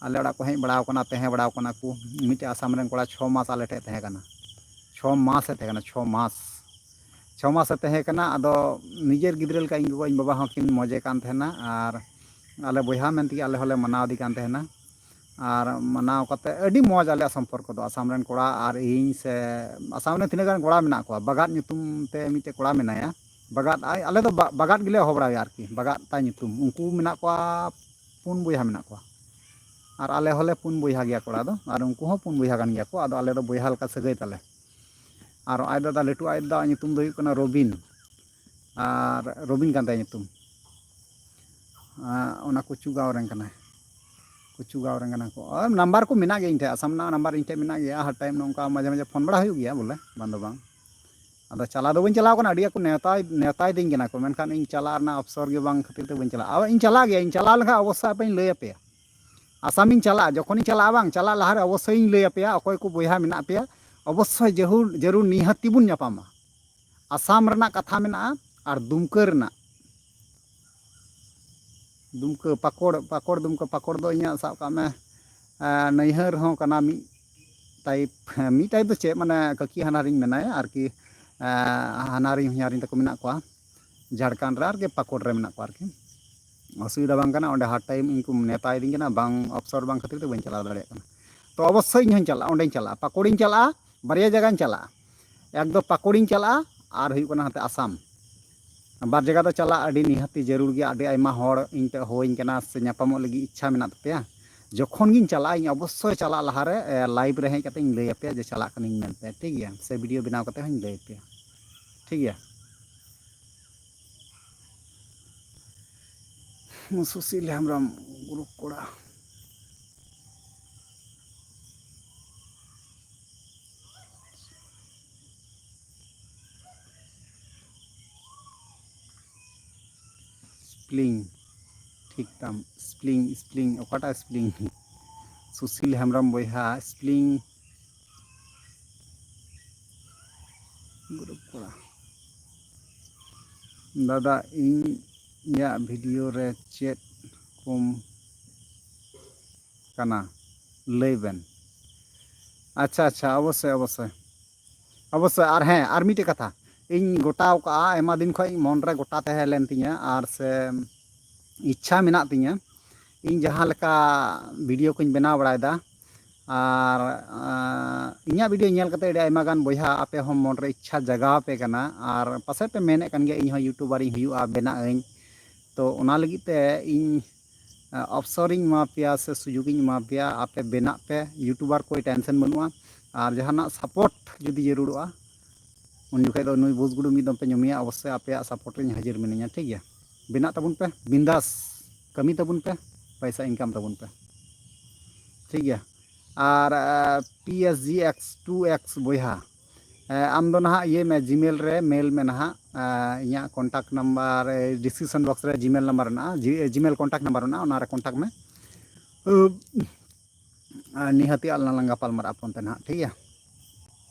ᱟᱞᱮ ᱚᱲᱟᱜ ᱠᱚ ᱦᱮᱡ ᱵᱟᱲᱟᱣ ᱠᱟᱱᱟ, ᱛᱟᱦᱮᱸ ᱵᱟᱲᱟᱣ ᱠᱟᱱᱟ ᱠᱚ᱾ ᱢᱤᱫᱴᱮᱡ ᱟᱥᱟᱢ ᱨᱮᱱ ᱠᱚᱲᱟ ᱪᱷᱚ ᱢᱟᱥ ᱟᱞᱮ ᱴᱷᱮᱡ ᱛᱟᱦᱮᱸ ᱠᱟᱱᱟ᱾ ᱪᱷᱚ ᱢᱟᱥ ᱮ ᱛᱟᱦᱮᱸ ᱠᱟᱱᱟ, ᱪᱷᱚ ᱢᱟᱥ᱾ ᱪᱷᱚ ᱢᱟᱥ ᱮ ᱛᱟᱦᱮᱸ ᱠᱟᱱᱟ᱾ ᱟᱫᱚ ᱱᱤᱡᱮᱨ ᱜᱤᱫᱽᱨᱟᱹ ᱞᱮᱠᱟ ᱤᱧ ᱜᱚᱜᱚ ᱤᱧ ᱵᱟᱵᱟ ᱦᱚᱸ ᱠᱤᱱ ᱢᱚᱡᱮ ᱠᱟᱱ ᱛᱟᱦᱮᱱᱟ, ᱟᱨ ᱟᱞᱮ ᱵᱚᱭᱦᱟ ᱢᱮᱱ ᱛᱮᱜᱮ ᱟᱞᱮ ᱦᱚᱸᱞᱮ ᱢᱟᱱᱟᱣ ᱤᱫᱤ ᱠᱟᱱ ᱛᱟᱦᱮᱱᱟ᱾ ᱟᱨ ᱢᱟᱱᱟᱣ ᱠᱟᱛᱮ ᱟᱹᱰᱤ ᱢᱚᱡᱽ ᱟᱞᱮᱭᱟᱜ ᱥᱚᱢᱯᱚᱨᱠᱚ ᱫᱚ, ᱟᱥᱟᱢ ᱨᱮᱱ ᱠᱚᱲᱟ ᱟᱨ ᱤᱧ, ᱥᱮ ᱟᱥᱟᱢ ᱨᱮ ᱛᱤᱱᱟᱹᱜ ᱜᱟᱱ ᱠᱚᱲᱟ ᱢᱮᱱᱟᱜ ᱠᱚᱣᱟ, ᱵᱟᱜᱟᱫ ᱧᱩᱛᱩᱢ ᱛᱮ ᱢᱤᱫᱴᱮᱡ ᱠᱚᱲᱟ ᱢᱮᱱᱟᱭᱟ᱾ ᱵᱟᱜᱟᱫ, ᱟᱭ-, ᱟᱞᱮ ᱫᱚ ᱵᱟ-, ᱵᱟᱜᱟᱫ ᱜᱮᱞᱮ ᱦᱚᱦᱚ ᱵᱟᱲᱟᱭᱟ ᱟᱨᱠᱤ, ᱵᱟᱜᱟᱫ ᱛᱟᱭ ᱧᱩᱛᱩᱢ᱾ ᱩᱱᱠᱩ ᱢᱮᱱᱟᱜ ᱠᱚᱣᱟ, ᱯᱩᱱ ᱵᱚᱭᱦᱟ ᱢᱮᱱᱟᱜ ᱠᱚᱣᱟ᱾ ᱟᱨ ᱟᱞᱮ ᱦᱚᱸᱞᱮ ᱯᱩᱱ ᱵᱚᱭᱦᱟ ᱜᱮᱭᱟ ᱠᱚᱲᱟ ᱫᱚ, ᱟᱨ ᱩᱱᱠᱩ ᱦᱚᱸ ᱯᱩᱱ ᱵᱚᱭᱦᱟ ᱠᱟᱱ ᱜᱮᱭᱟ ᱠᱚ᱾ ᱟᱫᱚ ᱟᱞᱮ ᱫᱚ ᱵᱚᱭᱦᱟ ᱞᱮᱠᱟ ᱥᱟᱹᱜᱟᱹᱭ ᱛᱟᱞᱮ᱾ ᱟᱨ ᱟᱡ ᱫᱟᱫᱟ, ᱞᱟᱹᱴᱩ ᱟᱡ ᱫᱟᱫᱟ ᱧᱩᱛᱩᱢ ᱫᱚ ᱦᱩᱭᱩᱜ ᱠᱟᱱᱟ ᱨᱚᱵᱤᱱ, ᱟᱨ ᱨᱚᱵᱤᱱ ᱠᱟᱱ ᱛᱟᱭᱟ ᱧᱩᱛᱩᱢ᱾ ᱟᱨ ᱚᱱᱟ ᱠᱩᱪᱩ ᱜᱟᱶ ᱨᱮᱱ ᱠᱟᱱᱟᱭ, ᱠᱩᱪᱩ ᱜᱟᱶ ᱨᱮᱱ ᱠᱟᱱᱟ ᱠᱚ᱾ ᱟᱨ ᱱᱟᱢᱵᱟᱨ ᱠᱚ ᱢᱮᱱᱟᱜ ᱜᱮᱭᱟ ᱤᱧ ᱴᱷᱮᱱ, ᱟᱥᱟᱢ ᱨᱮᱱᱟᱜ ᱱᱟᱢᱵᱟᱨ ᱤᱧ ᱴᱷᱮᱱ ᱢᱮᱱᱟᱜ ᱜᱮᱭᱟ᱾ ᱦᱟᱨ ᱴᱟᱭᱤᱢ ᱱᱚᱝᱠᱟ ᱢᱟᱡᱷᱮ ᱢᱟᱡᱷᱮ ᱯᱷᱳᱱ ᱵᱟᱲᱟ ᱦᱩᱭᱩᱜ ᱜᱮᱭᱟ ᱵᱚᱞᱮ, ᱵᱟᱝ ᱫᱚ ᱵᱟᱝ᱾ ᱟᱫᱚ ᱪᱟᱞᱟᱣ ᱫᱚ ᱵᱟᱹᱧ ᱪᱟᱞᱟᱣ ᱠᱟᱱᱟ, ᱟᱹᱰᱤ ᱟᱠᱚ ᱱᱮᱣᱛᱟᱭ, ᱱᱮᱣᱛᱟᱭ ᱫᱤᱧ ᱠᱟᱱᱟ ᱠᱚ, ᱢᱮᱱᱠᱷᱟᱱ ᱤᱧ ᱪᱟᱞᱟᱜ ᱨᱮᱱᱟᱜ ᱚᱯᱥᱚᱨ ᱜᱮ ᱵᱟᱝ ᱠᱷᱟᱹᱛᱤᱨ ᱛᱮ ᱵᱟᱹᱧ ᱪᱟᱞᱟᱜᱼᱟ᱾ ᱟᱨ ᱤᱧ ᱪᱟᱞᱟᱜ ᱜᱮᱭᱟ, ᱤᱧ ᱪᱟᱞᱟᱣ ᱞᱮᱱᱠᱷᱟᱱ ᱚᱵᱚᱥᱥᱳᱭ ᱟᱯᱮᱧ ᱞᱟᱹᱭ ᱟᱯᱮᱭᱟ᱾ ᱟᱥᱟᱢᱤᱧ ᱪᱟᱞᱟᱜᱼᱟ, ᱡᱚᱠᱷᱚᱱᱤᱧ ᱪᱟᱞᱟᱜᱼᱟ ᱵᱟᱝ, ᱪᱟᱞᱟᱜ ᱞᱟᱦᱟᱨᱮ ᱚᱵᱚᱥᱥᱳᱭᱤᱧ ᱞᱟᱹᱭ ᱟᱯᱮᱭᱟ, ᱚᱠᱚᱭ ᱠᱚ ᱵᱚᱭᱦᱟ ᱢᱮᱱᱟᱜ ᱯᱮᱭᱟ, ᱚᱵᱚᱥᱥᱳᱭ ᱡᱟᱹᱨᱩᱲ, ᱡᱟᱹᱨᱩᱲ ᱱᱤᱦᱟᱹᱛᱤ ᱵᱚᱱ ᱧᱟᱯᱟᱢᱟ᱾ ᱟᱥᱟᱢ ᱨᱮᱱᱟᱜ ᱠᱟᱛᱷᱟ ᱢᱮᱱᱟᱜᱼᱟ ᱟᱨ ᱫᱩᱢᱠᱟᱹ ᱨᱮᱱᱟᱜ, ᱫᱩᱢᱠᱟᱹ, ᱯᱟᱠᱚᱲ, ᱯᱟᱠᱚᱲ, ᱫᱩᱢᱠᱟᱹ, ᱯᱟᱠᱚᱲ ᱫᱚ ᱤᱧᱟᱹᱜ ᱥᱟᱵ ᱠᱟᱜ ᱢᱮ, ᱮᱸ, ᱱᱟᱹᱭᱦᱟᱹᱨ ᱦᱚᱸ ᱠᱟᱱᱟ ᱢᱤᱫ ᱴᱟᱭᱤᱯ, ᱢᱤᱫ ᱴᱟᱭᱤᱯ ᱫᱚ ᱪᱮᱫ, ᱢᱟᱱᱮ ᱠᱟᱹᱠᱤ ᱦᱟᱱᱦᱟᱨᱤᱧ ᱢᱮᱱᱟᱭᱟ ᱟᱨᱠᱤ, ᱮᱸ, ᱦᱟᱱᱦᱟᱨᱤᱧ ᱦᱚᱧᱦᱟᱨᱤᱧ ᱛᱟᱠᱚ ᱢᱮᱱᱟᱜ ᱠᱚᱣᱟ ᱡᱷᱟᱲᱠᱷᱚᱸᱰ ᱨᱮ ᱟᱨᱠᱤ, ᱯᱟᱠᱚᱲ ᱨᱮ ᱢᱮᱱᱟᱜ ᱠᱚᱣᱟ ᱟᱨᱠᱤ᱾ ᱚᱥᱩᱵᱤᱫᱷᱟ ᱵᱟᱝ ᱠᱟᱱᱟ, ᱚᱸᱰᱮ ᱦᱟᱴ ᱴᱟᱭᱤᱢ ᱤᱧ ᱠᱚ ᱱᱮᱣᱛᱟᱭᱤᱫᱤᱧ ᱠᱟᱱᱟ, ᱵᱟᱝ ᱚᱯᱥᱚᱨ ᱵᱟᱝ ᱠᱷᱟᱹᱛᱤᱨ ᱛᱮ ᱵᱟᱹᱧ ᱪᱟᱞᱟᱣ ᱫᱟᱲᱮᱭᱟᱜ ᱠᱟᱱᱟ᱾ ᱛᱚ ᱚᱵᱚᱥᱥᱳᱭ ᱤᱧ ᱦᱚᱸᱧ ᱪᱟᱞᱟᱜᱼᱟ, ᱚᱸᱰᱮᱧ ᱪᱟᱞᱟᱜᱼᱟ, ᱯᱟᱠᱚᱲᱤᱧ ᱪᱟᱞᱟᱜᱼᱟ, ᱵᱟᱨᱭᱟ ᱡᱟᱭᱜᱟᱧ ᱪᱟᱞᱟᱜᱼᱟ᱾ ᱮᱠ ᱫᱚ ᱯᱟᱠᱚᱲᱤᱧ ᱪᱟᱞᱟᱜᱼᱟ ᱟᱨ ᱦᱩᱭᱩᱜ ᱠᱟᱱᱟ ᱦᱟᱱᱛᱮ ᱟᱥᱟᱢ᱾ ᱵᱟᱨ ᱡᱟᱭᱜᱟ ᱫᱚ ᱪᱟᱞᱟᱜ ᱟᱹᱰᱤ ᱱᱤᱦᱟᱹᱛᱤ ᱡᱟᱹᱨᱩᱲ ᱜᱮᱭᱟ᱾ ᱟᱹᱰᱤ ᱟᱭᱢᱟ ᱦᱚᱲ ᱤᱧ ᱴᱷᱮᱱ ᱦᱚᱦᱚᱧ ᱠᱟᱱᱟ ᱥᱮ ᱧᱟᱯᱟᱢᱚᱜ ᱞᱟᱹᱜᱤᱫ ᱤᱪᱪᱷᱟ ᱢᱮᱱᱟᱜ ᱛᱟᱯᱮᱭᱟ᱾ ᱡᱚᱠᱷᱚᱱ ᱜᱤᱧ ᱪᱟᱞᱟᱜᱼᱟ, ᱤᱧ ᱚᱵᱚᱥᱥᱳᱭ ᱪᱟᱞᱟᱜ ᱞᱟᱦᱟᱨᱮ, ᱮ, ᱞᱟᱭᱤᱵᱷ ᱨᱮ ᱦᱮᱡ ᱠᱟᱛᱮ ᱤᱧ ᱞᱟᱹᱭ ᱟᱯᱮᱭᱟ ᱡᱮ ᱪᱟᱞᱟᱜ ᱠᱟᱹᱱᱟᱹᱧ ᱢᱮᱱᱛᱮ, ᱴᱷᱤᱠ ᱜᱮᱭᱟ? ᱥᱮ ᱵᱷᱤᱰᱤᱭᱳ ᱵᱮᱱᱟᱣ ᱠᱟᱛᱮ ᱦᱚᱸᱧ ᱞᱟᱹᱭ ᱟᱯᱮᱭᱟ, ᱴᱷᱤᱠ ᱜᱮᱭᱟ? ᱥᱩᱥᱤᱞ ᱦᱮᱢᱵᱨᱚᱢ, ᱜᱩᱨᱩᱯ ᱠᱚᱲᱟ᱾ ᱥᱯᱞᱤᱝ, ᱴᱷᱤᱠ ᱛᱟᱢ, ᱥᱯᱞᱤᱝ, ᱥᱯᱞᱤᱝ, ᱚᱠᱟᱴᱟᱜ ᱥᱯᱞᱤᱝ? ᱥᱩᱥᱤᱞ ᱦᱮᱢᱵᱨᱚᱢ ᱵᱚᱭᱦᱟ, ᱥᱯᱞᱤᱝ᱾ ᱜᱩᱨᱩᱯ ᱠᱚᱲᱟ᱾ ᱫᱟᱫᱟ, ᱤᱧᱟᱹᱜ ᱵᱷᱤᱰᱤᱭᱳ ᱨᱮ ᱪᱮᱫ ᱠᱚᱢ ᱠᱟᱱᱟ, ᱞᱟᱹᱭ ᱵᱮᱱ᱾ ᱟᱪᱪᱷᱟ, ᱟᱪᱪᱷᱟ, ᱚᱵᱚᱥᱥᱳᱭ, ᱚᱵᱚᱥᱥᱳᱭ, ᱚᱵᱚᱥᱥᱳᱭ᱾ ᱟᱨ ᱦᱮᱸ, ᱟᱨ ᱢᱤᱫᱴᱮᱡ ᱠᱟᱛᱷᱟ, ᱤᱧ ᱜᱚᱴᱟᱣ ᱠᱟᱜᱼᱟ, ᱟᱭᱢᱟ ᱫᱤᱱ ᱠᱷᱚᱡ ᱢᱚᱱ ᱨᱮ ᱜᱚᱴᱟ ᱛᱟᱦᱮᱸ ᱞᱮᱱ ᱛᱤᱧᱟᱹ, ᱟᱨ ᱥᱮ ᱤᱪᱪᱷᱟ ᱢᱮᱱᱟᱜ ᱛᱤᱧᱟᱹ, ᱤᱧ ᱡᱟᱦᱟᱸ ᱞᱮᱠᱟ ᱵᱷᱤᱰᱤᱭᱳ ᱠᱚᱧ ᱵᱮᱱᱟᱣ ᱵᱟᱲᱟᱭᱮᱫᱟ, ᱟᱨ, ᱟᱸ, ᱤᱧᱟᱹᱜ ᱵᱷᱤᱰᱤᱭᱳ ᱧᱮᱞ ᱠᱟᱛᱮ ᱟᱹᱰᱤ ᱟᱭᱢᱟ ᱜᱟᱱ ᱵᱚᱭᱦᱟ ᱟᱯᱮ ᱦᱚᱸ ᱢᱚᱱ ᱨᱮ ᱤᱪᱪᱷᱟ ᱡᱟᱜᱟᱣ ᱟᱯᱮ ᱠᱟᱱᱟ, ᱟᱨ ᱯᱟᱥᱮᱡ ᱯᱮ ᱢᱮᱱᱮᱫ ᱠᱟᱱ ᱜᱮᱭᱟ, ᱤᱧ ᱦᱚᱸ ᱭᱩᱴᱩᱵᱟᱨᱤᱧ ᱦᱩᱭᱩᱜᱼᱟ, ᱵᱮᱱᱟᱜ ᱟᱹᱧ᱾ ᱛᱚ ᱚᱱᱟ ᱞᱟᱹᱜᱤᱫ ᱛᱮ ᱤᱧ ᱚᱯᱥᱚᱨᱤᱧ ᱮᱢᱟ ᱯᱮᱭᱟ ᱥᱮ ᱥᱩᱡᱳᱜᱽ ᱤᱧ ᱮᱢᱟ ᱯᱮᱭᱟ, ᱟᱯᱮ ᱵᱮᱱᱟᱜ ᱯᱮ, ᱭᱩᱴᱩᱵᱟᱨ ᱠᱚᱭ ᱴᱮᱱᱥᱮᱱ ᱵᱟᱹᱱᱩᱜᱼᱟ᱾ ᱟᱨ ᱡᱟᱦᱟᱱᱟᱜ ᱥᱟᱯᱳᱨᱴ ᱡᱩᱫᱤ ᱡᱟᱹᱨᱩᱲᱚᱜᱼᱟ, ᱩᱱ ᱡᱚᱠᱷᱮᱡ ᱫᱚ ᱱᱩᱭ ᱵᱩᱥ ᱜᱩᱰᱩ ᱢᱤᱫ ᱫᱚᱢ ᱯᱮ ᱧᱩᱢᱮᱭᱟ, ᱚᱵᱚᱥᱥᱳᱭ ᱟᱯᱮᱭᱟᱜ ᱥᱟᱯᱳᱨᱴ ᱨᱤᱧ ᱦᱟᱹᱡᱤᱨ ᱢᱤᱱᱟᱹᱧᱟ, ᱴᱷᱤᱠ ᱜᱮᱭᱟ? ᱵᱮᱱᱟᱜ ᱛᱟᱵᱚᱱ ᱯᱮ, ᱵᱤᱱᱫᱟᱥ ᱠᱟᱹᱢᱤ ᱛᱟᱵᱚᱱ ᱯᱮ, ᱯᱚᱭᱥᱟ ᱤᱱᱠᱟᱢ ᱛᱟᱵᱚᱱ ᱯᱮ, ᱴᱷᱤᱠ ᱜᱮᱭᱟ? ᱟᱨ, R P S G X two X ᱵᱚᱭᱦᱟ, ᱮ, ᱟᱢ ᱫᱚ ᱱᱟᱦᱟᱜ ᱤᱭᱟᱹᱭ ᱢᱮ, ᱡᱤᱢᱮᱞ ᱨᱮ ᱢᱮᱞ ᱢᱮ ᱱᱟᱦᱟᱜ᱾ ᱮ, ᱤᱧᱟᱹᱜ ᱠᱚᱱᱴᱟᱠᱴ ᱱᱟᱢᱵᱟᱨ, ᱮ, ᱰᱤᱥᱠᱨᱤᱯᱥᱚᱱ ᱵᱚᱠᱥ ᱨᱮ ᱡᱤᱢᱮᱞ ᱱᱟᱢᱵᱟᱨ ᱢᱮᱱᱟᱜᱼᱟ, ᱡᱤ-, ᱡᱤᱢᱮᱞ ᱠᱚᱱᱴᱟᱠᱴ ᱱᱟᱢᱵᱟᱨ ᱢᱮᱱᱟᱜᱼᱟ, ᱚᱱᱟ ᱨᱮ ᱠᱚᱱᱴᱟᱠᱴ ᱢᱮ᱾ ᱩᱵ, ᱟᱨ ᱱᱤᱦᱟᱹᱛᱤ ᱟᱞᱟᱝ ᱞᱟᱝ ᱜᱟᱯᱟᱞ ᱢᱟᱨᱟᱜᱼᱟ ᱯᱷᱳᱱ ᱛᱮ ᱱᱟᱦᱟᱜ, ᱴᱷᱤᱠ ᱜᱮᱭᱟ?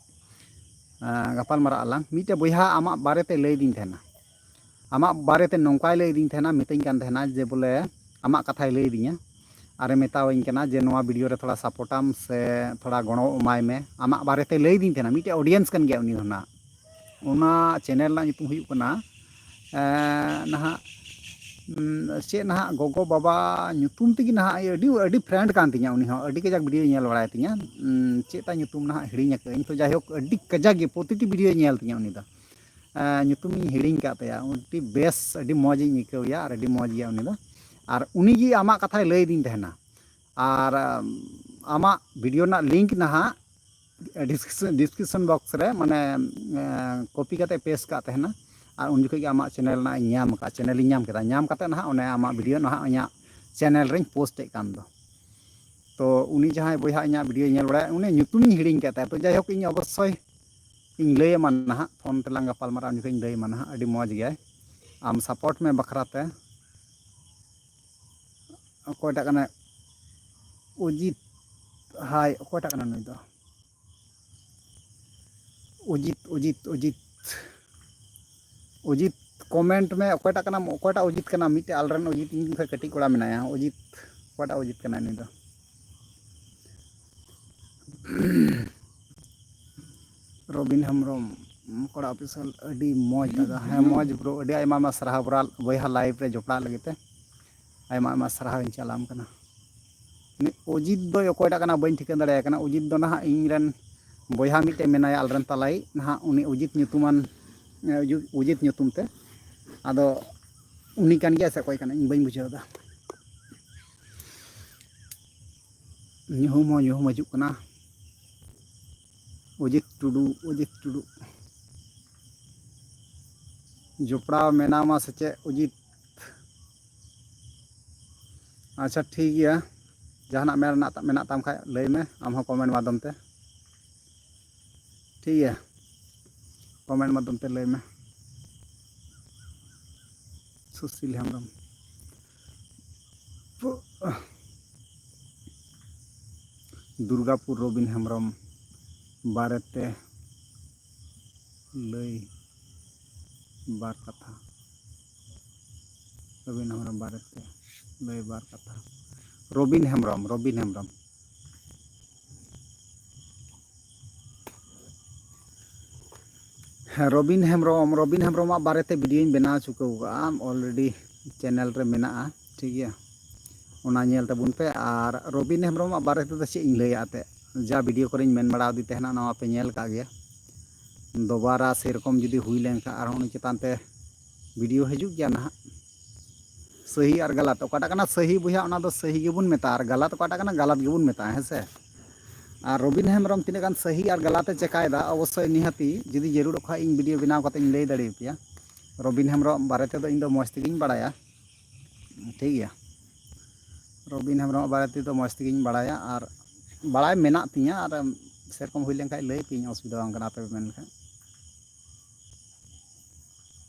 ᱜᱟᱯᱟᱞ ᱢᱟᱨᱟᱜ ᱟᱞᱟᱝ᱾ ᱢᱤᱫᱴᱮᱡ ᱵᱚᱭᱦᱟ ᱟᱢᱟᱜ ᱵᱟᱨᱮᱛᱮ ᱞᱟᱹᱭᱫᱤᱧ ᱛᱟᱦᱮᱱᱟ, ᱟᱢᱟᱜ ᱵᱟᱨᱮᱛᱮ ᱱᱚᱝᱠᱟᱭ ᱞᱟᱹᱭᱫᱤᱧ ᱛᱟᱦᱮᱱᱟ, ᱢᱤᱛᱟᱹᱧ ᱠᱟᱱ ᱛᱟᱦᱮᱱᱟ ᱡᱮ ᱵᱚᱞᱮ ᱟᱢᱟᱜ ᱠᱟᱛᱷᱟᱭ ᱞᱟᱹᱭᱫᱤᱧᱟ ᱟᱨᱮ ᱢᱮᱛᱟᱣᱟᱹᱧ ᱠᱟᱱᱟ ᱡᱮ ᱱᱚᱣᱟ ᱵᱷᱤᱰᱤᱭᱳ ᱨᱮ ᱛᱷᱚᱲᱟ ᱥᱟᱯᱳᱨᱴᱟᱢ ᱥᱮ ᱛᱷᱚᱲᱟ ᱜᱚᱲᱚ ᱮᱢᱟᱭ ᱢᱮ᱾ ᱟᱢᱟᱜ ᱵᱟᱨᱮᱛᱮ ᱞᱟᱹᱭᱫᱤᱧ ᱛᱟᱦᱮᱱᱟ, ᱢᱤᱫᱴᱮᱡ ᱚᱰᱤᱭᱮᱱᱥ ᱠᱟᱱ ᱜᱮᱭᱟ ᱩᱱᱤ ᱦᱚᱸ ᱱᱟᱜ᱾ ᱚᱱᱟ ᱪᱮᱱᱮᱞ ᱨᱮᱱᱟᱜ ᱧᱩᱛᱩᱢ ᱦᱩᱭᱩᱜ ᱠᱟᱱᱟ, ᱮᱸ, ᱱᱟᱦᱟᱜ, ᱩᱸ, ᱪᱮᱫ ᱱᱟᱦᱟᱜ ᱜᱚᱜᱚ ᱵᱟᱵᱟ ᱧᱩᱛᱩᱢ ᱛᱮᱜᱮ ᱱᱟᱦᱟᱜ ᱟᱹᱰᱤ, ᱟᱹᱰᱤ ᱯᱷᱨᱮᱱᱰ ᱠᱟᱱ ᱛᱤᱧᱟ ᱩᱱᱤ ᱦᱚᱸ, ᱟᱹᱰᱤ ᱠᱟᱡᱟᱠ ᱵᱷᱤᱰᱤᱭᱳᱭ ᱧᱮᱞ ᱵᱟᱲᱟᱭ ᱛᱤᱧᱟ᱾ ᱩᱸ, ᱪᱮᱫ ᱛᱟᱭ ᱧᱩᱛᱩᱢ ᱱᱟᱦᱟᱜ ᱦᱤᱲᱤᱧ ᱟᱠᱟᱫᱟᱹᱧ, ᱛᱚ ᱡᱟᱭᱦᱳᱠ ᱟᱹᱰᱤ ᱠᱟᱡᱟᱠ ᱜᱮ ᱯᱨᱚᱛᱤᱴᱤ ᱵᱷᱤᱰᱤᱭᱳᱭ ᱧᱮᱞ ᱛᱤᱧᱟ ᱩᱱᱤ ᱫᱚ᱾ ᱮᱸ, ᱧᱩᱛᱩᱢ ᱤᱧ ᱦᱤᱲᱤᱧ ᱟᱠᱟᱫ ᱛᱟᱭᱟ, ᱟᱹᱰᱤ ᱵᱮᱥ, ᱟᱹᱰᱤ ᱢᱚᱡᱽ ᱤᱧ ᱟᱹᱭᱠᱟᱹᱣ ᱮᱭᱟ ᱟᱨ ᱟᱹᱰᱤ ᱢᱚᱡᱽ ᱜᱮᱭᱟ ᱩᱱᱤ ᱫᱚ᱾ ᱟᱨ ᱩᱱᱤ ᱜᱮ ᱟᱢᱟᱜ ᱠᱟᱛᱷᱟᱭ ᱞᱟᱹᱭ ᱟᱹᱫᱤᱧ ᱛᱟᱦᱮᱱᱟ᱾ ᱟᱨ, ᱟᱢ, ᱟᱢᱟᱜ ᱵᱷᱤᱰᱤᱭᱳ ᱨᱮᱱᱟᱜ ᱞᱤᱝᱠ ᱱᱟᱦᱟᱜ ᱰᱤᱥᱠᱨᱤᱯᱥᱚᱱ, ᱰᱤᱥᱠᱨᱤᱯᱥᱚᱱ ᱵᱚᱠᱥ ᱨᱮ ᱢᱟᱱᱮ, ᱮᱸ, ᱠᱚᱯᱤ ᱠᱟᱛᱮ ᱯᱮᱥᱴ ᱠᱟᱜ ᱛᱟᱦᱮᱱᱟ᱾ ᱟᱨ ᱩᱱ ᱡᱚᱠᱷᱚᱡ ᱜᱮ ᱟᱢᱟᱜ ᱪᱮᱱᱮᱞ ᱨᱮᱱᱟᱜ ᱤᱧ ᱧᱟᱢ ᱟᱠᱟᱫ, ᱪᱮᱱᱮᱞ ᱤᱧ ᱧᱟᱢ ᱠᱮᱫᱟ᱾ ᱧᱟᱢ ᱠᱟᱛᱮ ᱱᱟᱦᱟᱜ ᱚᱱᱮ ᱟᱢᱟᱜ ᱵᱷᱤᱰᱤᱭᱳ ᱱᱟᱦᱟᱜ ᱤᱧᱟᱹᱜ ᱪᱮᱱᱮᱞ ᱨᱮᱧ ᱯᱳᱥᱴ ᱮᱫ ᱠᱟᱱ ᱫᱚ᱾ ᱛᱚ ᱩᱱᱤ ᱡᱟᱦᱟᱸᱭ ᱵᱚᱭᱦᱟ ᱤᱧᱟᱹᱜ ᱵᱷᱤᱰᱤᱭᱳᱭ ᱧᱮᱞ ᱵᱟᱲᱟᱭᱟ, ᱩᱱᱤ ᱧᱩᱛᱩᱢᱤᱧ ᱦᱤᱲᱤᱧ ᱠᱮᱫ ᱛᱟᱭᱟ᱾ ᱛᱚ ᱡᱟᱭᱦᱳᱠ, ᱤᱧ ᱚᱵᱚᱥᱥᱳᱭ ᱤᱧ ᱞᱟᱹᱭ ᱟᱢᱟ ᱱᱟᱦᱟᱜ, ᱯᱷᱳᱱ ᱛᱮᱞᱟᱝ ᱜᱟᱯᱟᱞ ᱢᱟᱨᱟᱣ ᱩᱱ ᱡᱚᱠᱷᱚᱱ ᱤᱧ ᱞᱟᱹᱭ ᱟᱢᱟ ᱱᱟᱦᱟᱜ᱾ ᱟᱹᱰᱤ ᱢᱚᱡᱽ ᱜᱮᱭᱟᱭ, ᱟᱢ ᱥᱟᱯᱳᱨᱴ ᱢᱮ ᱵᱟᱠᱷᱨᱟ ᱛᱮ᱾ ᱚᱠᱚᱭᱴᱟᱜ ᱠᱟᱱᱟᱭ? ᱚᱡᱤᱛ᱾ ᱦᱟᱭ, ᱚᱠᱚᱭᱴᱟᱜ ᱠᱟᱱᱟ ᱱᱩᱭ ᱫᱚ? ᱚᱡᱤᱛ, ᱚᱡᱤᱛ, ᱚᱡᱤᱛ, ᱚᱡᱤᱛ, ᱠᱚᱢᱮᱱᱴ ᱢᱮ, ᱚᱠᱚᱭᱴᱟᱜ ᱠᱟᱱᱟᱢ, ᱚᱠᱚᱭᱴᱟᱜ ᱚᱡᱤᱛ ᱠᱟᱱᱟᱢ? ᱢᱤᱫᱴᱮᱡ ᱟᱞᱨᱮᱱ ᱚᱡᱤᱛ, ᱤᱧ ᱠᱷᱚᱱ ᱠᱟᱹᱴᱤᱡ ᱠᱚᱲᱟ ᱢᱮᱱᱟᱭᱟ, ᱚᱡᱤᱛ᱾ ᱚᱠᱚᱭᱴᱟᱜ ᱚᱡᱤᱛ ᱠᱟᱱᱟᱭ ᱱᱩᱭ ᱫᱚ? ᱨᱚᱵᱤᱱ ᱦᱮᱢᱵᱨᱚᱢ, ᱠᱚᱲᱟ ᱚᱯᱷᱤᱥᱤᱭᱟᱞ, ᱟᱹᱰᱤ ᱢᱚᱡᱽ ᱫᱟᱫᱟ᱾ ᱦᱮᱸ, ᱢᱚᱡᱽ ᱵᱨᱳ, ᱟᱹᱰᱤ ᱟᱭᱢᱟ ᱟᱭᱢᱟ ᱥᱟᱨᱦᱟᱣ ᱵᱨᱟᱞ, ᱵᱚᱭᱦᱟ ᱞᱟᱭᱤᱵᱷ ᱨᱮ ᱡᱚᱯᱲᱟᱜ ᱞᱟᱹᱜᱤᱫ ᱛᱮ ᱟᱭᱢᱟ ᱟᱭᱢᱟ ᱥᱟᱨᱦᱟᱣ ᱤᱧ ᱪᱟᱞᱟᱢ ᱠᱟᱱᱟ᱾ ᱩᱱᱤ ᱚᱡᱤᱛ ᱫᱚᱭ ᱚᱠᱚᱭᱴᱟᱜ ᱠᱟᱱᱟ ᱵᱟᱹᱧ ᱴᱷᱤᱠᱟᱹ ᱫᱟᱲᱮᱭᱟᱭ ᱠᱟᱱᱟ᱾ ᱚᱡᱤᱛ ᱫᱚ ᱱᱟᱦᱟᱜ ᱤᱧ ᱨᱮᱱ ᱵᱚᱭᱦᱟ ᱢᱤᱫᱴᱮᱱ ᱢᱮᱱᱟᱭᱟ, ᱟᱞᱮᱨᱮᱱ ᱛᱟᱞᱟᱭᱤᱡ ᱱᱟᱦᱟᱜ, ᱩᱱᱤ ᱚᱡᱤᱛ ᱧᱩᱛᱩᱢᱟᱱ, ᱮ, ᱚᱡᱤ-, ᱚᱡᱤᱛ ᱧᱩᱛᱩᱢ ᱛᱮ᱾ ᱟᱫᱚ ᱩᱱᱤ ᱠᱟᱱ ᱜᱮᱭᱟ ᱥᱮ ᱚᱠᱚᱭ ᱠᱟᱱᱟ, ᱤᱧ ᱵᱟᱹᱧ ᱵᱩᱡᱷᱟᱹᱣ ᱮᱫᱟ᱾ ᱧᱩᱦᱩᱢ ᱦᱚᱸ ᱧᱩᱦᱩᱢ ᱦᱤᱡᱩᱜ ᱠᱟᱱᱟ᱾ ᱚᱡᱤᱛ ᱴᱩᱰᱩ, ᱚᱡᱤᱛ ᱴᱩᱰᱩ᱾ ᱡᱚᱯᱲᱟᱣ ᱢᱮᱱᱟᱢᱟ ᱥᱮ ᱪᱮᱫ ᱚᱡᱤᱛ? ᱟᱪᱪᱷᱟ, ᱴᱷᱤᱠ ᱜᱮᱭᱟ, ᱡᱟᱦᱟᱱᱟᱜ ᱢᱮᱱ ᱨᱮᱱᱟᱜ ᱢᱮᱱᱟᱜ ᱛᱟᱢ ᱠᱷᱟᱡ ᱞᱟᱹᱭ ᱢᱮ, ᱟᱢ ᱦᱚᱸ ᱠᱚᱢᱮᱱᱴ ᱢᱟᱫᱽᱫᱷᱚᱢ ᱛᱮ᱾ ᱴᱷᱤᱠ ᱜᱮᱭᱟ, ᱠᱚᱢᱮᱱᱴ ᱢᱟᱫᱽᱫᱷᱚᱢ ᱛᱮ ᱞᱟᱹᱭ ᱢᱮ᱾ ᱥᱩᱥᱤᱞ ᱦᱮᱢᱵᱨᱚᱢ, ᱫᱩᱨᱜᱟᱯᱩᱨ ᱨᱚᱵᱤᱱ ᱦᱮᱢᱵᱨᱚᱢ ᱵᱟᱨᱮᱛᱮ ᱞᱟᱹᱭ ᱵᱟᱨ ᱠᱟᱛᱷᱟ᱾ ᱨᱚᱵᱤᱱ ᱦᱮᱢᱵᱨᱚᱢ ᱵᱟᱨᱮᱛᱮ ᱞᱟᱹᱭ ᱵᱟᱨ ᱠᱟᱛᱷᱟ᱾ ᱨᱚᱵᱤᱱ ᱦᱮᱢᱵᱨᱚᱢ, ᱨᱚᱵᱤᱱ ᱦᱮᱢᱵᱨᱚᱢ᱾ ᱦᱮᱸ, ᱨᱚᱵᱤᱱ ᱦᱮᱢᱵᱨᱚᱢ, ᱨᱚᱵᱤᱱ ᱦᱮᱢᱵᱨᱚᱢᱟᱜ ᱵᱟᱨᱮᱛᱮ ᱵᱷᱤᱰᱤᱭᱳᱧ ᱵᱮᱱᱟᱣ ᱪᱩᱠᱟᱹᱣ ᱠᱟᱜᱼᱟ already, ᱪᱮᱱᱮᱞ ᱨᱮ ᱢᱮᱱᱟᱜᱼᱟ, ᱴᱷᱤᱠ ᱜᱮᱭᱟ᱾ ᱚᱱᱟ ᱧᱮᱞ ᱛᱟᱵᱚᱱ ᱯᱮ᱾ ᱟᱨ ᱨᱚᱵᱤᱱ ᱦᱮᱢᱵᱨᱚᱢᱟᱜ ᱵᱟᱨᱮ ᱛᱮᱫᱚ ᱪᱮᱫ ᱤᱧ ᱞᱟᱹᱭᱟ, ᱮᱱᱛᱮᱫ ᱡᱟ ᱵᱷᱤᱰᱤᱭᱳ ᱠᱚᱨᱮᱧ ᱢᱮᱱ ᱵᱟᱲᱟ ᱟᱫᱮ ᱛᱟᱦᱮᱱᱟ, ᱱᱚᱣᱟ ᱯᱮ ᱧᱮᱞ ᱠᱟᱜ ᱜᱮᱭᱟ᱾ ᱫᱚᱵᱟᱨᱟ ᱥᱮᱨᱚᱠᱚᱢ ᱡᱩᱫᱤ ᱦᱩᱭ ᱞᱮᱱᱠᱷᱟᱱ ᱟᱨᱦᱚᱸ ᱩᱱᱤ ᱪᱮᱛᱟᱱ ᱛᱮ ᱵᱷᱤᱰᱤᱭᱳ ᱦᱤᱡᱩᱜ ᱜᱮᱭᱟ ᱱᱟᱦᱟᱜ᱾ ᱥᱟᱹᱦᱤ ᱟᱨ ᱜᱟᱞᱟᱛ, ᱚᱠᱟᱴᱟᱜ ᱠᱟᱱᱟ ᱥᱟᱹᱦᱤ ᱵᱚᱭᱦᱟ, ᱚᱱᱟ ᱫᱚ ᱥᱟᱹᱦᱤ ᱜᱮᱵᱚᱱ ᱢᱮᱛᱟᱜᱼᱟ, ᱟᱨ ᱜᱟᱞᱟᱛ ᱚᱠᱟᱴᱟᱜ ᱠᱟᱱᱟ ᱜᱟᱞᱟᱛ ᱜᱮᱵᱚᱱ ᱢᱮᱛᱟᱜᱼᱟ, ᱦᱮᱸ ᱥᱮ? ᱟᱨ ᱨᱚᱵᱤᱱ ᱦᱮᱢᱵᱨᱚᱢ ᱛᱤᱱᱟᱹᱜ ᱜᱟᱱ ᱥᱟᱹᱦᱤ ᱟᱨ ᱜᱟᱞᱟᱛ ᱮ ᱪᱮᱠᱟᱭᱮᱫᱟ, ᱚᱵᱚᱥᱥᱳᱭ ᱱᱤᱦᱟᱹᱛᱤ ᱡᱩᱫᱤ ᱡᱟᱹᱨᱩᱲᱚᱜ ᱠᱷᱟᱡ ᱤᱧ ᱵᱷᱤᱰᱤᱭᱳ ᱵᱮᱱᱟᱣ ᱠᱟᱛᱮ ᱤᱧ ᱞᱟᱹᱭ ᱫᱟᱲᱮᱭᱟᱯᱮᱭᱟ᱾ ᱨᱚᱵᱤᱱ ᱦᱮᱢᱵᱨᱚᱢ ᱵᱟᱨᱮ ᱛᱮᱫᱚ ᱤᱧ ᱫᱚ ᱢᱚᱡᱽ ᱛᱮᱜᱮᱧ ᱵᱟᱲᱟᱭᱟ, ᱴᱷᱤᱠ ᱜᱮᱭᱟ᱾ ᱨᱚᱵᱤᱱ ᱦᱮᱢᱵᱨᱚᱢ ᱵᱟᱨᱮ ᱛᱮᱫᱚ ᱢᱚᱡᱽ ᱛᱮᱜᱮᱧ ᱵᱟᱲᱟᱭᱟ, ᱟᱨ ᱵᱟᱲᱟᱭ ᱢᱮᱱᱟᱜ ᱛᱤᱧᱟᱹ, ᱟᱨ ᱥᱮᱨᱚᱠᱚᱢ ᱦᱩᱭ ᱞᱮᱱᱠᱷᱟᱡ ᱞᱟᱹᱭ ᱯᱮᱭᱟᱹᱧ, ᱚᱥᱩᱵᱤᱫᱷᱟ ᱵᱟᱝ ᱠᱟᱱᱟ, ᱟᱯᱮ ᱯᱮ ᱢᱮᱱ ᱞᱮᱠᱷᱟᱡ᱾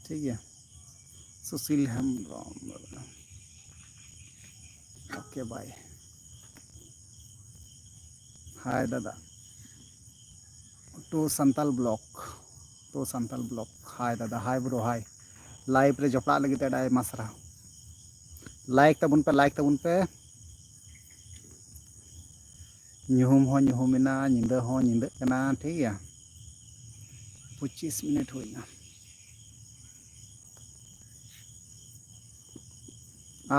ᱴᱷᱤᱠ ᱜᱮᱭᱟ᱾ Sushil Hembrom, okay, bye. Hi ᱫᱟᱫᱟ, to Santal blog, to Santal blog, hi ᱫᱟᱫᱟ, ᱦᱟᱭ ᱵᱨᱳ, ᱦᱟᱭ᱾ ᱞᱟᱭᱤᱵᱷ ᱨᱮ ᱡᱚᱯᱲᱟᱜ ᱞᱟᱹᱜᱤᱫ ᱟᱹᱰᱤ ᱟᱭᱢᱟ ᱥᱟᱨᱦᱟᱣ᱾ ᱞᱟᱭᱤᱠ ᱛᱟᱵᱚᱱ ᱯᱮ, ᱞᱟᱭᱤᱠ ᱛᱟᱵᱚᱱ ᱯᱮ᱾ ᱧᱩᱦᱩᱢ ᱦᱚᱸ ᱧᱩᱦᱩᱢ ᱮᱱᱟ, ᱧᱤᱫᱟᱹ ᱦᱚᱸ ᱧᱤᱫᱟᱹᱜ ᱠᱟᱱᱟ, ᱴᱷᱤᱠ ᱜᱮᱭᱟ᱾ ᱯᱚᱸᱪᱤᱥ ᱢᱤᱱᱤᱴ ᱦᱩᱭᱱᱟ᱾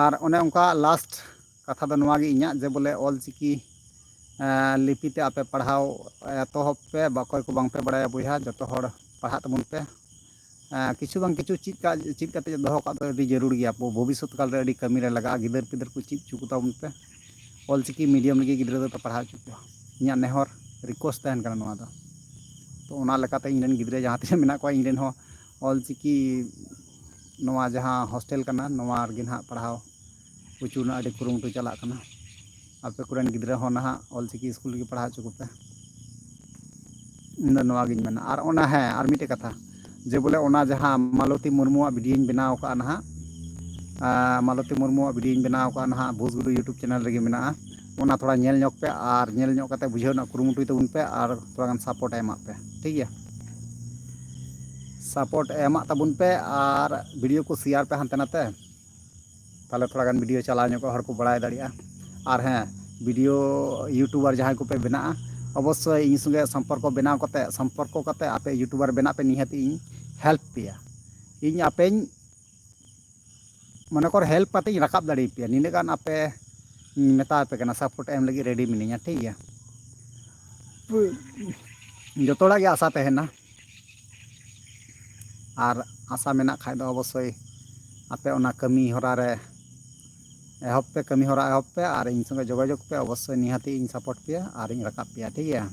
ᱟᱨ ᱚᱱᱮ ᱚᱱᱠᱟ ᱞᱟᱥᱴ ᱠᱟᱛᱷᱟ ᱫᱚ ᱱᱚᱣᱟ ᱜᱮ ᱤᱧᱟᱹᱜ, ᱡᱮ ᱵᱚᱞᱮ ᱚᱞ ᱪᱤᱠᱤ, ᱮᱸ, ᱞᱤᱯᱤ ᱛᱮ ᱟᱯᱮ ᱯᱟᱲᱦᱟᱣ ᱮᱛᱚᱦᱚᱵ ᱯᱮ, ᱵᱟ ᱚᱠᱚᱭ ᱠᱚ ᱵᱟᱝ ᱯᱮ ᱵᱟᱲᱟᱭᱟ ᱵᱚᱭᱦᱟ, ᱡᱚᱛᱚ ᱦᱚᱲ ᱯᱟᱲᱦᱟᱜ ᱛᱟᱵᱚᱱ ᱯᱮ᱾ ᱮᱸ, ᱠᱤᱪᱷᱩ ᱵᱟᱝ ᱠᱤᱪᱷᱩ ᱪᱮᱫ ᱠᱟᱜ, ᱪᱮᱫ ᱠᱟᱛᱮ ᱫᱚᱦᱚ ᱠᱟᱜ ᱫᱚ ᱟᱹᱰᱤ ᱡᱟᱹᱨᱩᱲ ᱜᱮᱭᱟ᱾ ᱟᱵᱚ ᱵᱷᱚᱵᱤᱥᱥᱚᱛ ᱠᱟᱞ ᱨᱮ ᱟᱹᱰᱤ ᱠᱟᱹᱢᱤ ᱨᱮ ᱞᱟᱜᱟᱜᱼᱟ᱾ ᱜᱤᱫᱟᱹᱨ ᱯᱤᱫᱟᱹᱨ ᱠᱚ ᱪᱮᱫ ᱦᱚᱪᱚ ᱠᱚ ᱛᱟᱵᱚᱱ ᱯᱮ, ᱚᱞ ᱪᱤᱠᱤ ᱢᱤᱰᱤᱭᱟᱢ ᱨᱮᱜᱮ ᱜᱤᱫᱽᱨᱟᱹ ᱫᱚᱯᱮ ᱯᱟᱲᱦᱟᱣ ᱦᱚᱪᱚ ᱠᱚᱣᱟ᱾ ᱤᱧᱟᱹᱜ ᱱᱮᱦᱚᱨ, ᱨᱤᱠᱩᱭᱮᱥᱴ ᱛᱟᱦᱮᱱ ᱠᱟᱱᱟ ᱱᱚᱣᱟ ᱫᱚ᱾ ᱛᱚ ᱚᱱᱟ ᱞᱮᱠᱟᱛᱮ ᱤᱧ ᱨᱮᱱ ᱜᱤᱫᱽᱨᱟᱹ ᱡᱟᱦᱟᱸ ᱛᱤᱱᱟᱹᱜ ᱢᱮᱱᱟᱜ ᱠᱚᱣᱟ, ᱤᱧ ᱨᱮᱱ ᱦᱚᱸ ᱚᱞ ᱪᱤᱠᱤ ᱱᱚᱣᱟ ᱡᱟᱦᱟᱸ ᱦᱳᱥᱴᱮᱞ ᱠᱟᱱᱟ, ᱱᱚᱣᱟ ᱨᱮᱜᱮ ᱱᱟᱦᱟᱜ ᱯᱟᱲᱦᱟᱣ ᱦᱚᱪᱚ ᱨᱮᱱᱟᱜ ᱟᱹᱰᱤ ᱠᱩᱨᱩᱢᱩᱴᱩ ᱪᱟᱞᱟᱜ ᱠᱟᱱᱟ᱾ ᱟᱯᱮ ᱠᱚᱨᱮᱱ ᱜᱤᱫᱽᱨᱟᱹ ᱦᱚᱸ ᱱᱟᱦᱟᱜ ᱚᱞ ᱪᱤᱠᱤ ᱥᱠᱩᱞ ᱨᱮᱜᱮ ᱯᱟᱲᱦᱟᱣ ᱦᱚᱪᱚ ᱠᱚᱯᱮ᱾ ᱤᱧ ᱫᱚ ᱱᱚᱣᱟ ᱜᱤᱧ ᱢᱮᱱᱟ᱾ ᱟᱨ ᱚᱱᱟ, ᱦᱮᱸ, ᱟᱨ ᱢᱤᱫᱴᱮᱡ ᱠᱟᱛᱷᱟ, ᱡᱮ ᱵᱚᱞᱮ ᱚᱱᱟ ᱡᱟᱦᱟᱸ ᱢᱟᱞᱚᱛᱤ ᱢᱩᱨᱢᱩᱣᱟᱜ ᱵᱷᱤᱰᱤᱭᱳᱧ ᱵᱮᱱᱟᱣ ᱠᱟᱜᱼᱟ ᱱᱟᱦᱟᱜ, ᱟᱨ ᱢᱟᱞᱚᱛᱤ ᱢᱩᱨᱢᱩᱣᱟᱜ ᱵᱷᱤᱰᱤᱭᱳᱧ ᱵᱮᱱᱟᱣ ᱠᱟᱜᱼᱟ ᱱᱟᱦᱟᱜ ᱵᱷᱩᱥᱜᱩᱰᱩ YouTube ᱪᱮᱱᱮᱞ ᱨᱮᱜᱮ ᱢᱮᱱᱟᱜᱼᱟ᱾ ᱚᱱᱟ ᱛᱷᱚᱲᱟ ᱧᱮᱞ ᱧᱚᱜ ᱯᱮ ᱟᱨ ᱧᱮᱞ ᱧᱚᱜ ᱠᱟᱛᱮ ᱵᱩᱡᱷᱟᱹᱣ ᱨᱮᱱᱟᱜ ᱠᱩᱨᱩᱢᱩᱴᱩᱭ ᱛᱟᱵᱚᱱ ᱯᱮ ᱟᱨ ᱛᱷᱚᱲᱟ ᱜᱟᱱ ᱥᱟᱯᱳᱨᱴ ᱮᱢᱟᱜ ᱯᱮ, ᱴᱷᱤᱠ ᱜᱮᱭᱟ? ᱥᱟᱯᱳᱨᱴ ᱮᱢᱟᱜ ᱛᱟᱵᱚᱱ ᱯᱮ ᱟᱨ ᱵᱷᱤᱰᱤᱭᱳ ᱠᱚ ᱥᱮᱭᱟᱨ ᱯᱮ ᱦᱟᱱᱛᱮ ᱱᱟᱛᱮ᱾ ᱛᱟᱦᱚᱞᱮ ᱛᱷᱚᱲᱟ ᱜᱟᱱ ᱵᱷᱤᱰᱤᱭᱳ ᱪᱟᱞᱟᱣ ᱧᱚᱜᱚᱜᱼᱟ, ᱦᱚᱲ ᱠᱚ ᱵᱟᱲᱟᱭ ᱫᱟᱲᱮᱭᱟᱜᱼᱟ᱾ ᱟᱨ ᱦᱮᱸ, ᱵᱷᱤᱰᱤᱭᱳ ᱤᱭᱩᱴᱩᱵᱟᱨ ᱡᱟᱦᱟᱸᱭ ᱠᱚᱯᱮ ᱵᱮᱱᱟᱜᱼᱟ, ᱚᱵᱚᱥᱥᱳᱭ ᱤᱧ ᱥᱚᱸᱜᱮ ᱥᱚᱢᱯᱚᱨᱠᱚ ᱵᱮᱱᱟᱣ ᱠᱟᱛᱮ, ᱥᱚᱢᱯᱚᱨᱠᱚ ᱠᱟᱛᱮ ᱟᱯᱮ ᱤᱭᱩᱴᱩᱵᱟᱨ ᱵᱮᱱᱟᱜ ᱯᱮ, ᱱᱤᱦᱟᱹᱛ ᱤᱧ ᱦᱮᱞᱯ ᱯᱮᱭᱟ᱾ ᱤᱧ ᱟᱯᱮᱧ, ᱢᱚᱱᱮ ᱠᱚᱨ, ᱦᱮᱞᱯ ᱠᱟᱛᱮ ᱤᱧ ᱨᱟᱠᱟᱵ ᱫᱟᱲᱮᱭᱟᱯᱮᱭᱟ, ᱱᱤᱱᱟᱹᱜ ᱜᱟᱱ ᱟᱯᱮ ᱢᱮᱛᱟ ᱯᱮ ᱠᱟᱱᱟ, ᱥᱟᱯᱳᱨᱴ ᱮᱢ ᱞᱟᱹᱜᱤᱫ ᱨᱮᱰᱤ ᱢᱤᱱᱟᱹᱧᱟ, ᱴᱷᱤᱠ ᱜᱮᱭᱟ᱾ ᱡᱚᱛᱚ ᱦᱚᱲᱟᱜ ᱜᱮ ᱟᱥᱟ ᱛᱟᱦᱮᱱᱟ᱾ ᱟᱨ ᱟᱥᱟ ᱢᱮᱱᱟᱜ ᱠᱷᱟᱡ ᱫᱚ ᱚᱵᱚᱥᱥᱳᱭ ᱟᱯᱮ ᱚᱱᱟ ᱠᱟᱹᱢᱤ ᱦᱚᱨᱟ ᱨᱮ ᱮᱦᱚᱵ ᱯᱮ, ᱠᱟᱹᱢᱤ ᱦᱚᱨᱟ ᱮᱦᱚᱵ ᱯᱮ ᱟᱨ ᱤᱧ ᱥᱚᱸᱜᱮ ᱡᱳᱜᱟᱡᱳᱜᱽ ᱯᱮ᱾ ᱚᱵᱚᱥᱥᱳᱭ ᱱᱤᱦᱟᱹᱛᱤ ᱤᱧ ᱥᱟᱯᱳᱨᱴ ᱯᱮᱭᱟ ᱟᱨ ᱤᱧ ᱨᱟᱠᱟᱵ ᱯᱮᱭᱟ, ᱴᱷᱤᱠ ᱜᱮᱭᱟ᱾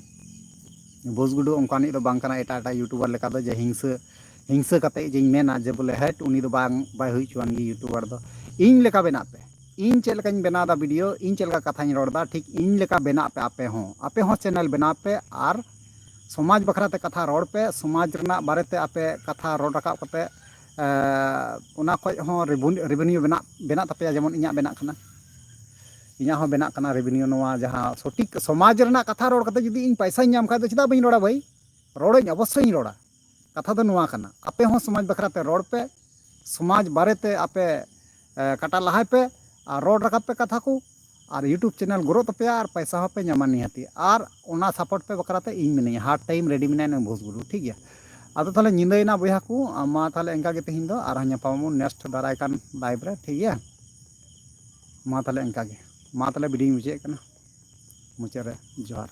ᱵᱩᱥ ᱜᱩᱰᱩ ᱚᱱᱠᱟᱱᱤᱡ ᱫᱚ ᱵᱟᱝ ᱠᱟᱱᱟ ᱮᱴᱟᱜ ᱮᱴᱟᱜ ᱤᱭᱩᱴᱩᱵᱟᱨ ᱞᱮᱠᱟ ᱫᱚ, ᱡᱮ ᱦᱤᱝᱥᱟᱹ, ᱦᱤᱝᱥᱟᱹ ᱠᱟᱛᱮ ᱡᱮᱧ ᱢᱮᱱᱟ ᱡᱮ ᱵᱚᱞᱮ, "ᱦᱮᱴ, ᱩᱱᱤ ᱫᱚ ᱵᱟᱝ, ᱵᱟᱭ ᱦᱩᱭ ᱦᱚᱪᱚᱣᱟᱱ ᱜᱮ ᱤᱭᱩᱴᱩᱵᱟᱨ ᱫᱚ᱾" ᱤᱧ ᱞᱮᱠᱟ ᱵᱮᱱᱟᱜ ᱯᱮ᱾ ᱤᱧ ᱪᱮᱫ ᱞᱮᱠᱟᱧ ᱵᱮᱱᱟᱣ ᱮᱫᱟ ᱵᱷᱤᱰᱤᱭᱳ, ᱤᱧ ᱪᱮᱫ ᱞᱮᱠᱟ ᱠᱟᱛᱷᱟᱧ ᱨᱚᱲ ᱮᱫᱟ, ᱴᱷᱤᱠ ᱤᱧ ᱞᱮᱠᱟ ᱵᱮᱱᱟᱜ ᱯᱮ ᱟᱯᱮ ᱦᱚᱸ᱾ ᱟᱯᱮ ᱦᱚᱸ ᱪᱮᱱᱮᱞ ᱵᱮᱱᱟᱣ ᱯᱮ ᱟᱨ ᱥᱚᱢᱟᱡᱽ ᱵᱟᱠᱷᱨᱟ ᱛᱮ ᱠᱟᱛᱷᱟ ᱨᱚᱲ ᱯᱮ, ᱥᱚᱢᱟᱡᱽ ᱨᱮᱱᱟᱜ ᱵᱟᱨᱮ ᱛᱮ ᱟᱯᱮ ᱠᱟᱛᱷᱟ ᱨᱚᱲ ᱨᱟᱠᱟᱵ ᱠᱟᱛᱮ, ᱮ, ᱚᱱᱟ ᱠᱷᱚᱡ ᱦᱚᱸ ᱨᱮᱵᱷᱮᱱ-, ᱨᱮᱵᱷᱮᱱᱤᱭᱩ ᱵᱮᱱᱟᱜ, ᱵᱮᱱᱟᱜ ᱛᱟᱯᱮᱭᱟ, ᱡᱮᱢᱚᱱ ᱤᱧᱟᱹᱜ ᱵᱮᱱᱟᱜ ᱠᱟᱱᱟ᱾ ᱤᱧᱟᱹᱜ ᱦᱚᱸ ᱵᱮᱱᱟᱜ ᱠᱟᱱᱟ ᱨᱮᱵᱷᱮᱱᱤᱭᱩ, ᱱᱚᱣᱟ ᱡᱟᱦᱟᱸ ᱥᱚᱴᱷᱤᱠ ᱥᱚᱢᱟᱡᱽ ᱨᱮᱱᱟᱜ ᱠᱟᱛᱷᱟ ᱨᱚᱲ ᱠᱟᱛᱮ ᱡᱩᱫᱤ ᱤᱧ ᱯᱟᱭᱥᱟᱧ ᱧᱟᱢ ᱠᱷᱟᱡ ᱫᱚ ᱪᱮᱫᱟᱜ ᱵᱟᱹᱧ ᱨᱚᱲᱟ ᱵᱷᱟᱹᱭ? ᱨᱚᱲᱟᱹᱧ, ᱚᱵᱚᱥᱥᱳᱭᱤᱧ ᱨᱚᱲᱟ᱾ ᱠᱟᱛᱷᱟ ᱫᱚ ᱱᱚᱣᱟ ᱠᱟᱱᱟ, ᱟᱯᱮ ᱦᱚᱸ ᱥᱚᱢᱟᱡᱽ ᱵᱟᱠᱷᱨᱟ ᱛᱮ ᱨᱚᱲ ᱯᱮ, ᱥᱚᱢᱟᱡᱽ ᱵᱟᱨᱮ ᱛᱮ ᱟᱯᱮ, ᱮ, ᱠᱟᱴᱟ ᱞᱟᱦᱟᱭ ᱯᱮ ᱟᱨ ᱨᱚᱲ ᱨᱟᱠᱟᱵ ᱯᱮ ᱠᱟᱛᱷᱟ ᱠᱚ, ᱟᱨ ᱤᱭᱩᱴᱩᱵᱽ ᱪᱮᱱᱮᱞ ᱜᱨᱳᱜ ᱛᱟᱯᱮᱭᱟ ᱟᱨ ᱯᱟᱭᱥᱟ ᱦᱚᱸᱯᱮ ᱧᱟᱢᱟ ᱱᱤᱦᱟᱹᱛᱤ᱾ ᱟᱨ ᱚᱱᱟ ᱥᱟᱯᱳᱨᱴ ᱯᱮ ᱵᱟᱠᱷᱨᱟ ᱛᱮ ᱤᱧ ᱢᱤᱱᱟᱹᱧᱟ, ᱦᱟᱨ ᱴᱟᱭᱤᱢ ᱨᱮᱰᱤ ᱢᱮᱱᱟᱭᱟ ᱱᱩᱭ ᱵᱷᱩᱥ ᱜᱩᱰᱩ, ᱴᱷᱤᱠ ᱜᱮᱭᱟ᱾ ᱟᱫᱚ ᱛᱟᱦᱚᱞᱮ ᱧᱤᱫᱟᱹᱭᱮᱱᱟ ᱵᱚᱭᱦᱟ ᱠᱚ, ᱢᱟ ᱛᱟᱦᱚᱞᱮ ᱤᱱᱠᱟ ᱜᱮ ᱛᱮᱦᱮᱧ ᱫᱚ, ᱟᱨᱦᱚᱸ ᱧᱟᱯᱟᱢ ᱟᱵᱚᱱ ᱱᱮᱠᱥᱴ ᱫᱟᱨᱟᱭ ᱠᱟᱱ ᱞᱟᱭᱤᱵᱷ ᱨᱮ, ᱴᱷᱤᱠ ᱜᱮᱭᱟ᱾ ᱢᱟ ᱛᱟᱦᱚᱞᱮ ᱤᱱᱠᱟ ᱜᱮ, ᱢᱟ ᱛᱟᱦᱚᱞᱮ ᱵᱷᱤᱰᱤᱭᱳᱧ ᱢᱩᱪᱟᱹᱫ ᱠᱟᱱᱟ, ᱢᱩᱪᱟᱹᱫ ᱨᱮ ᱡᱚᱦᱟᱨ᱾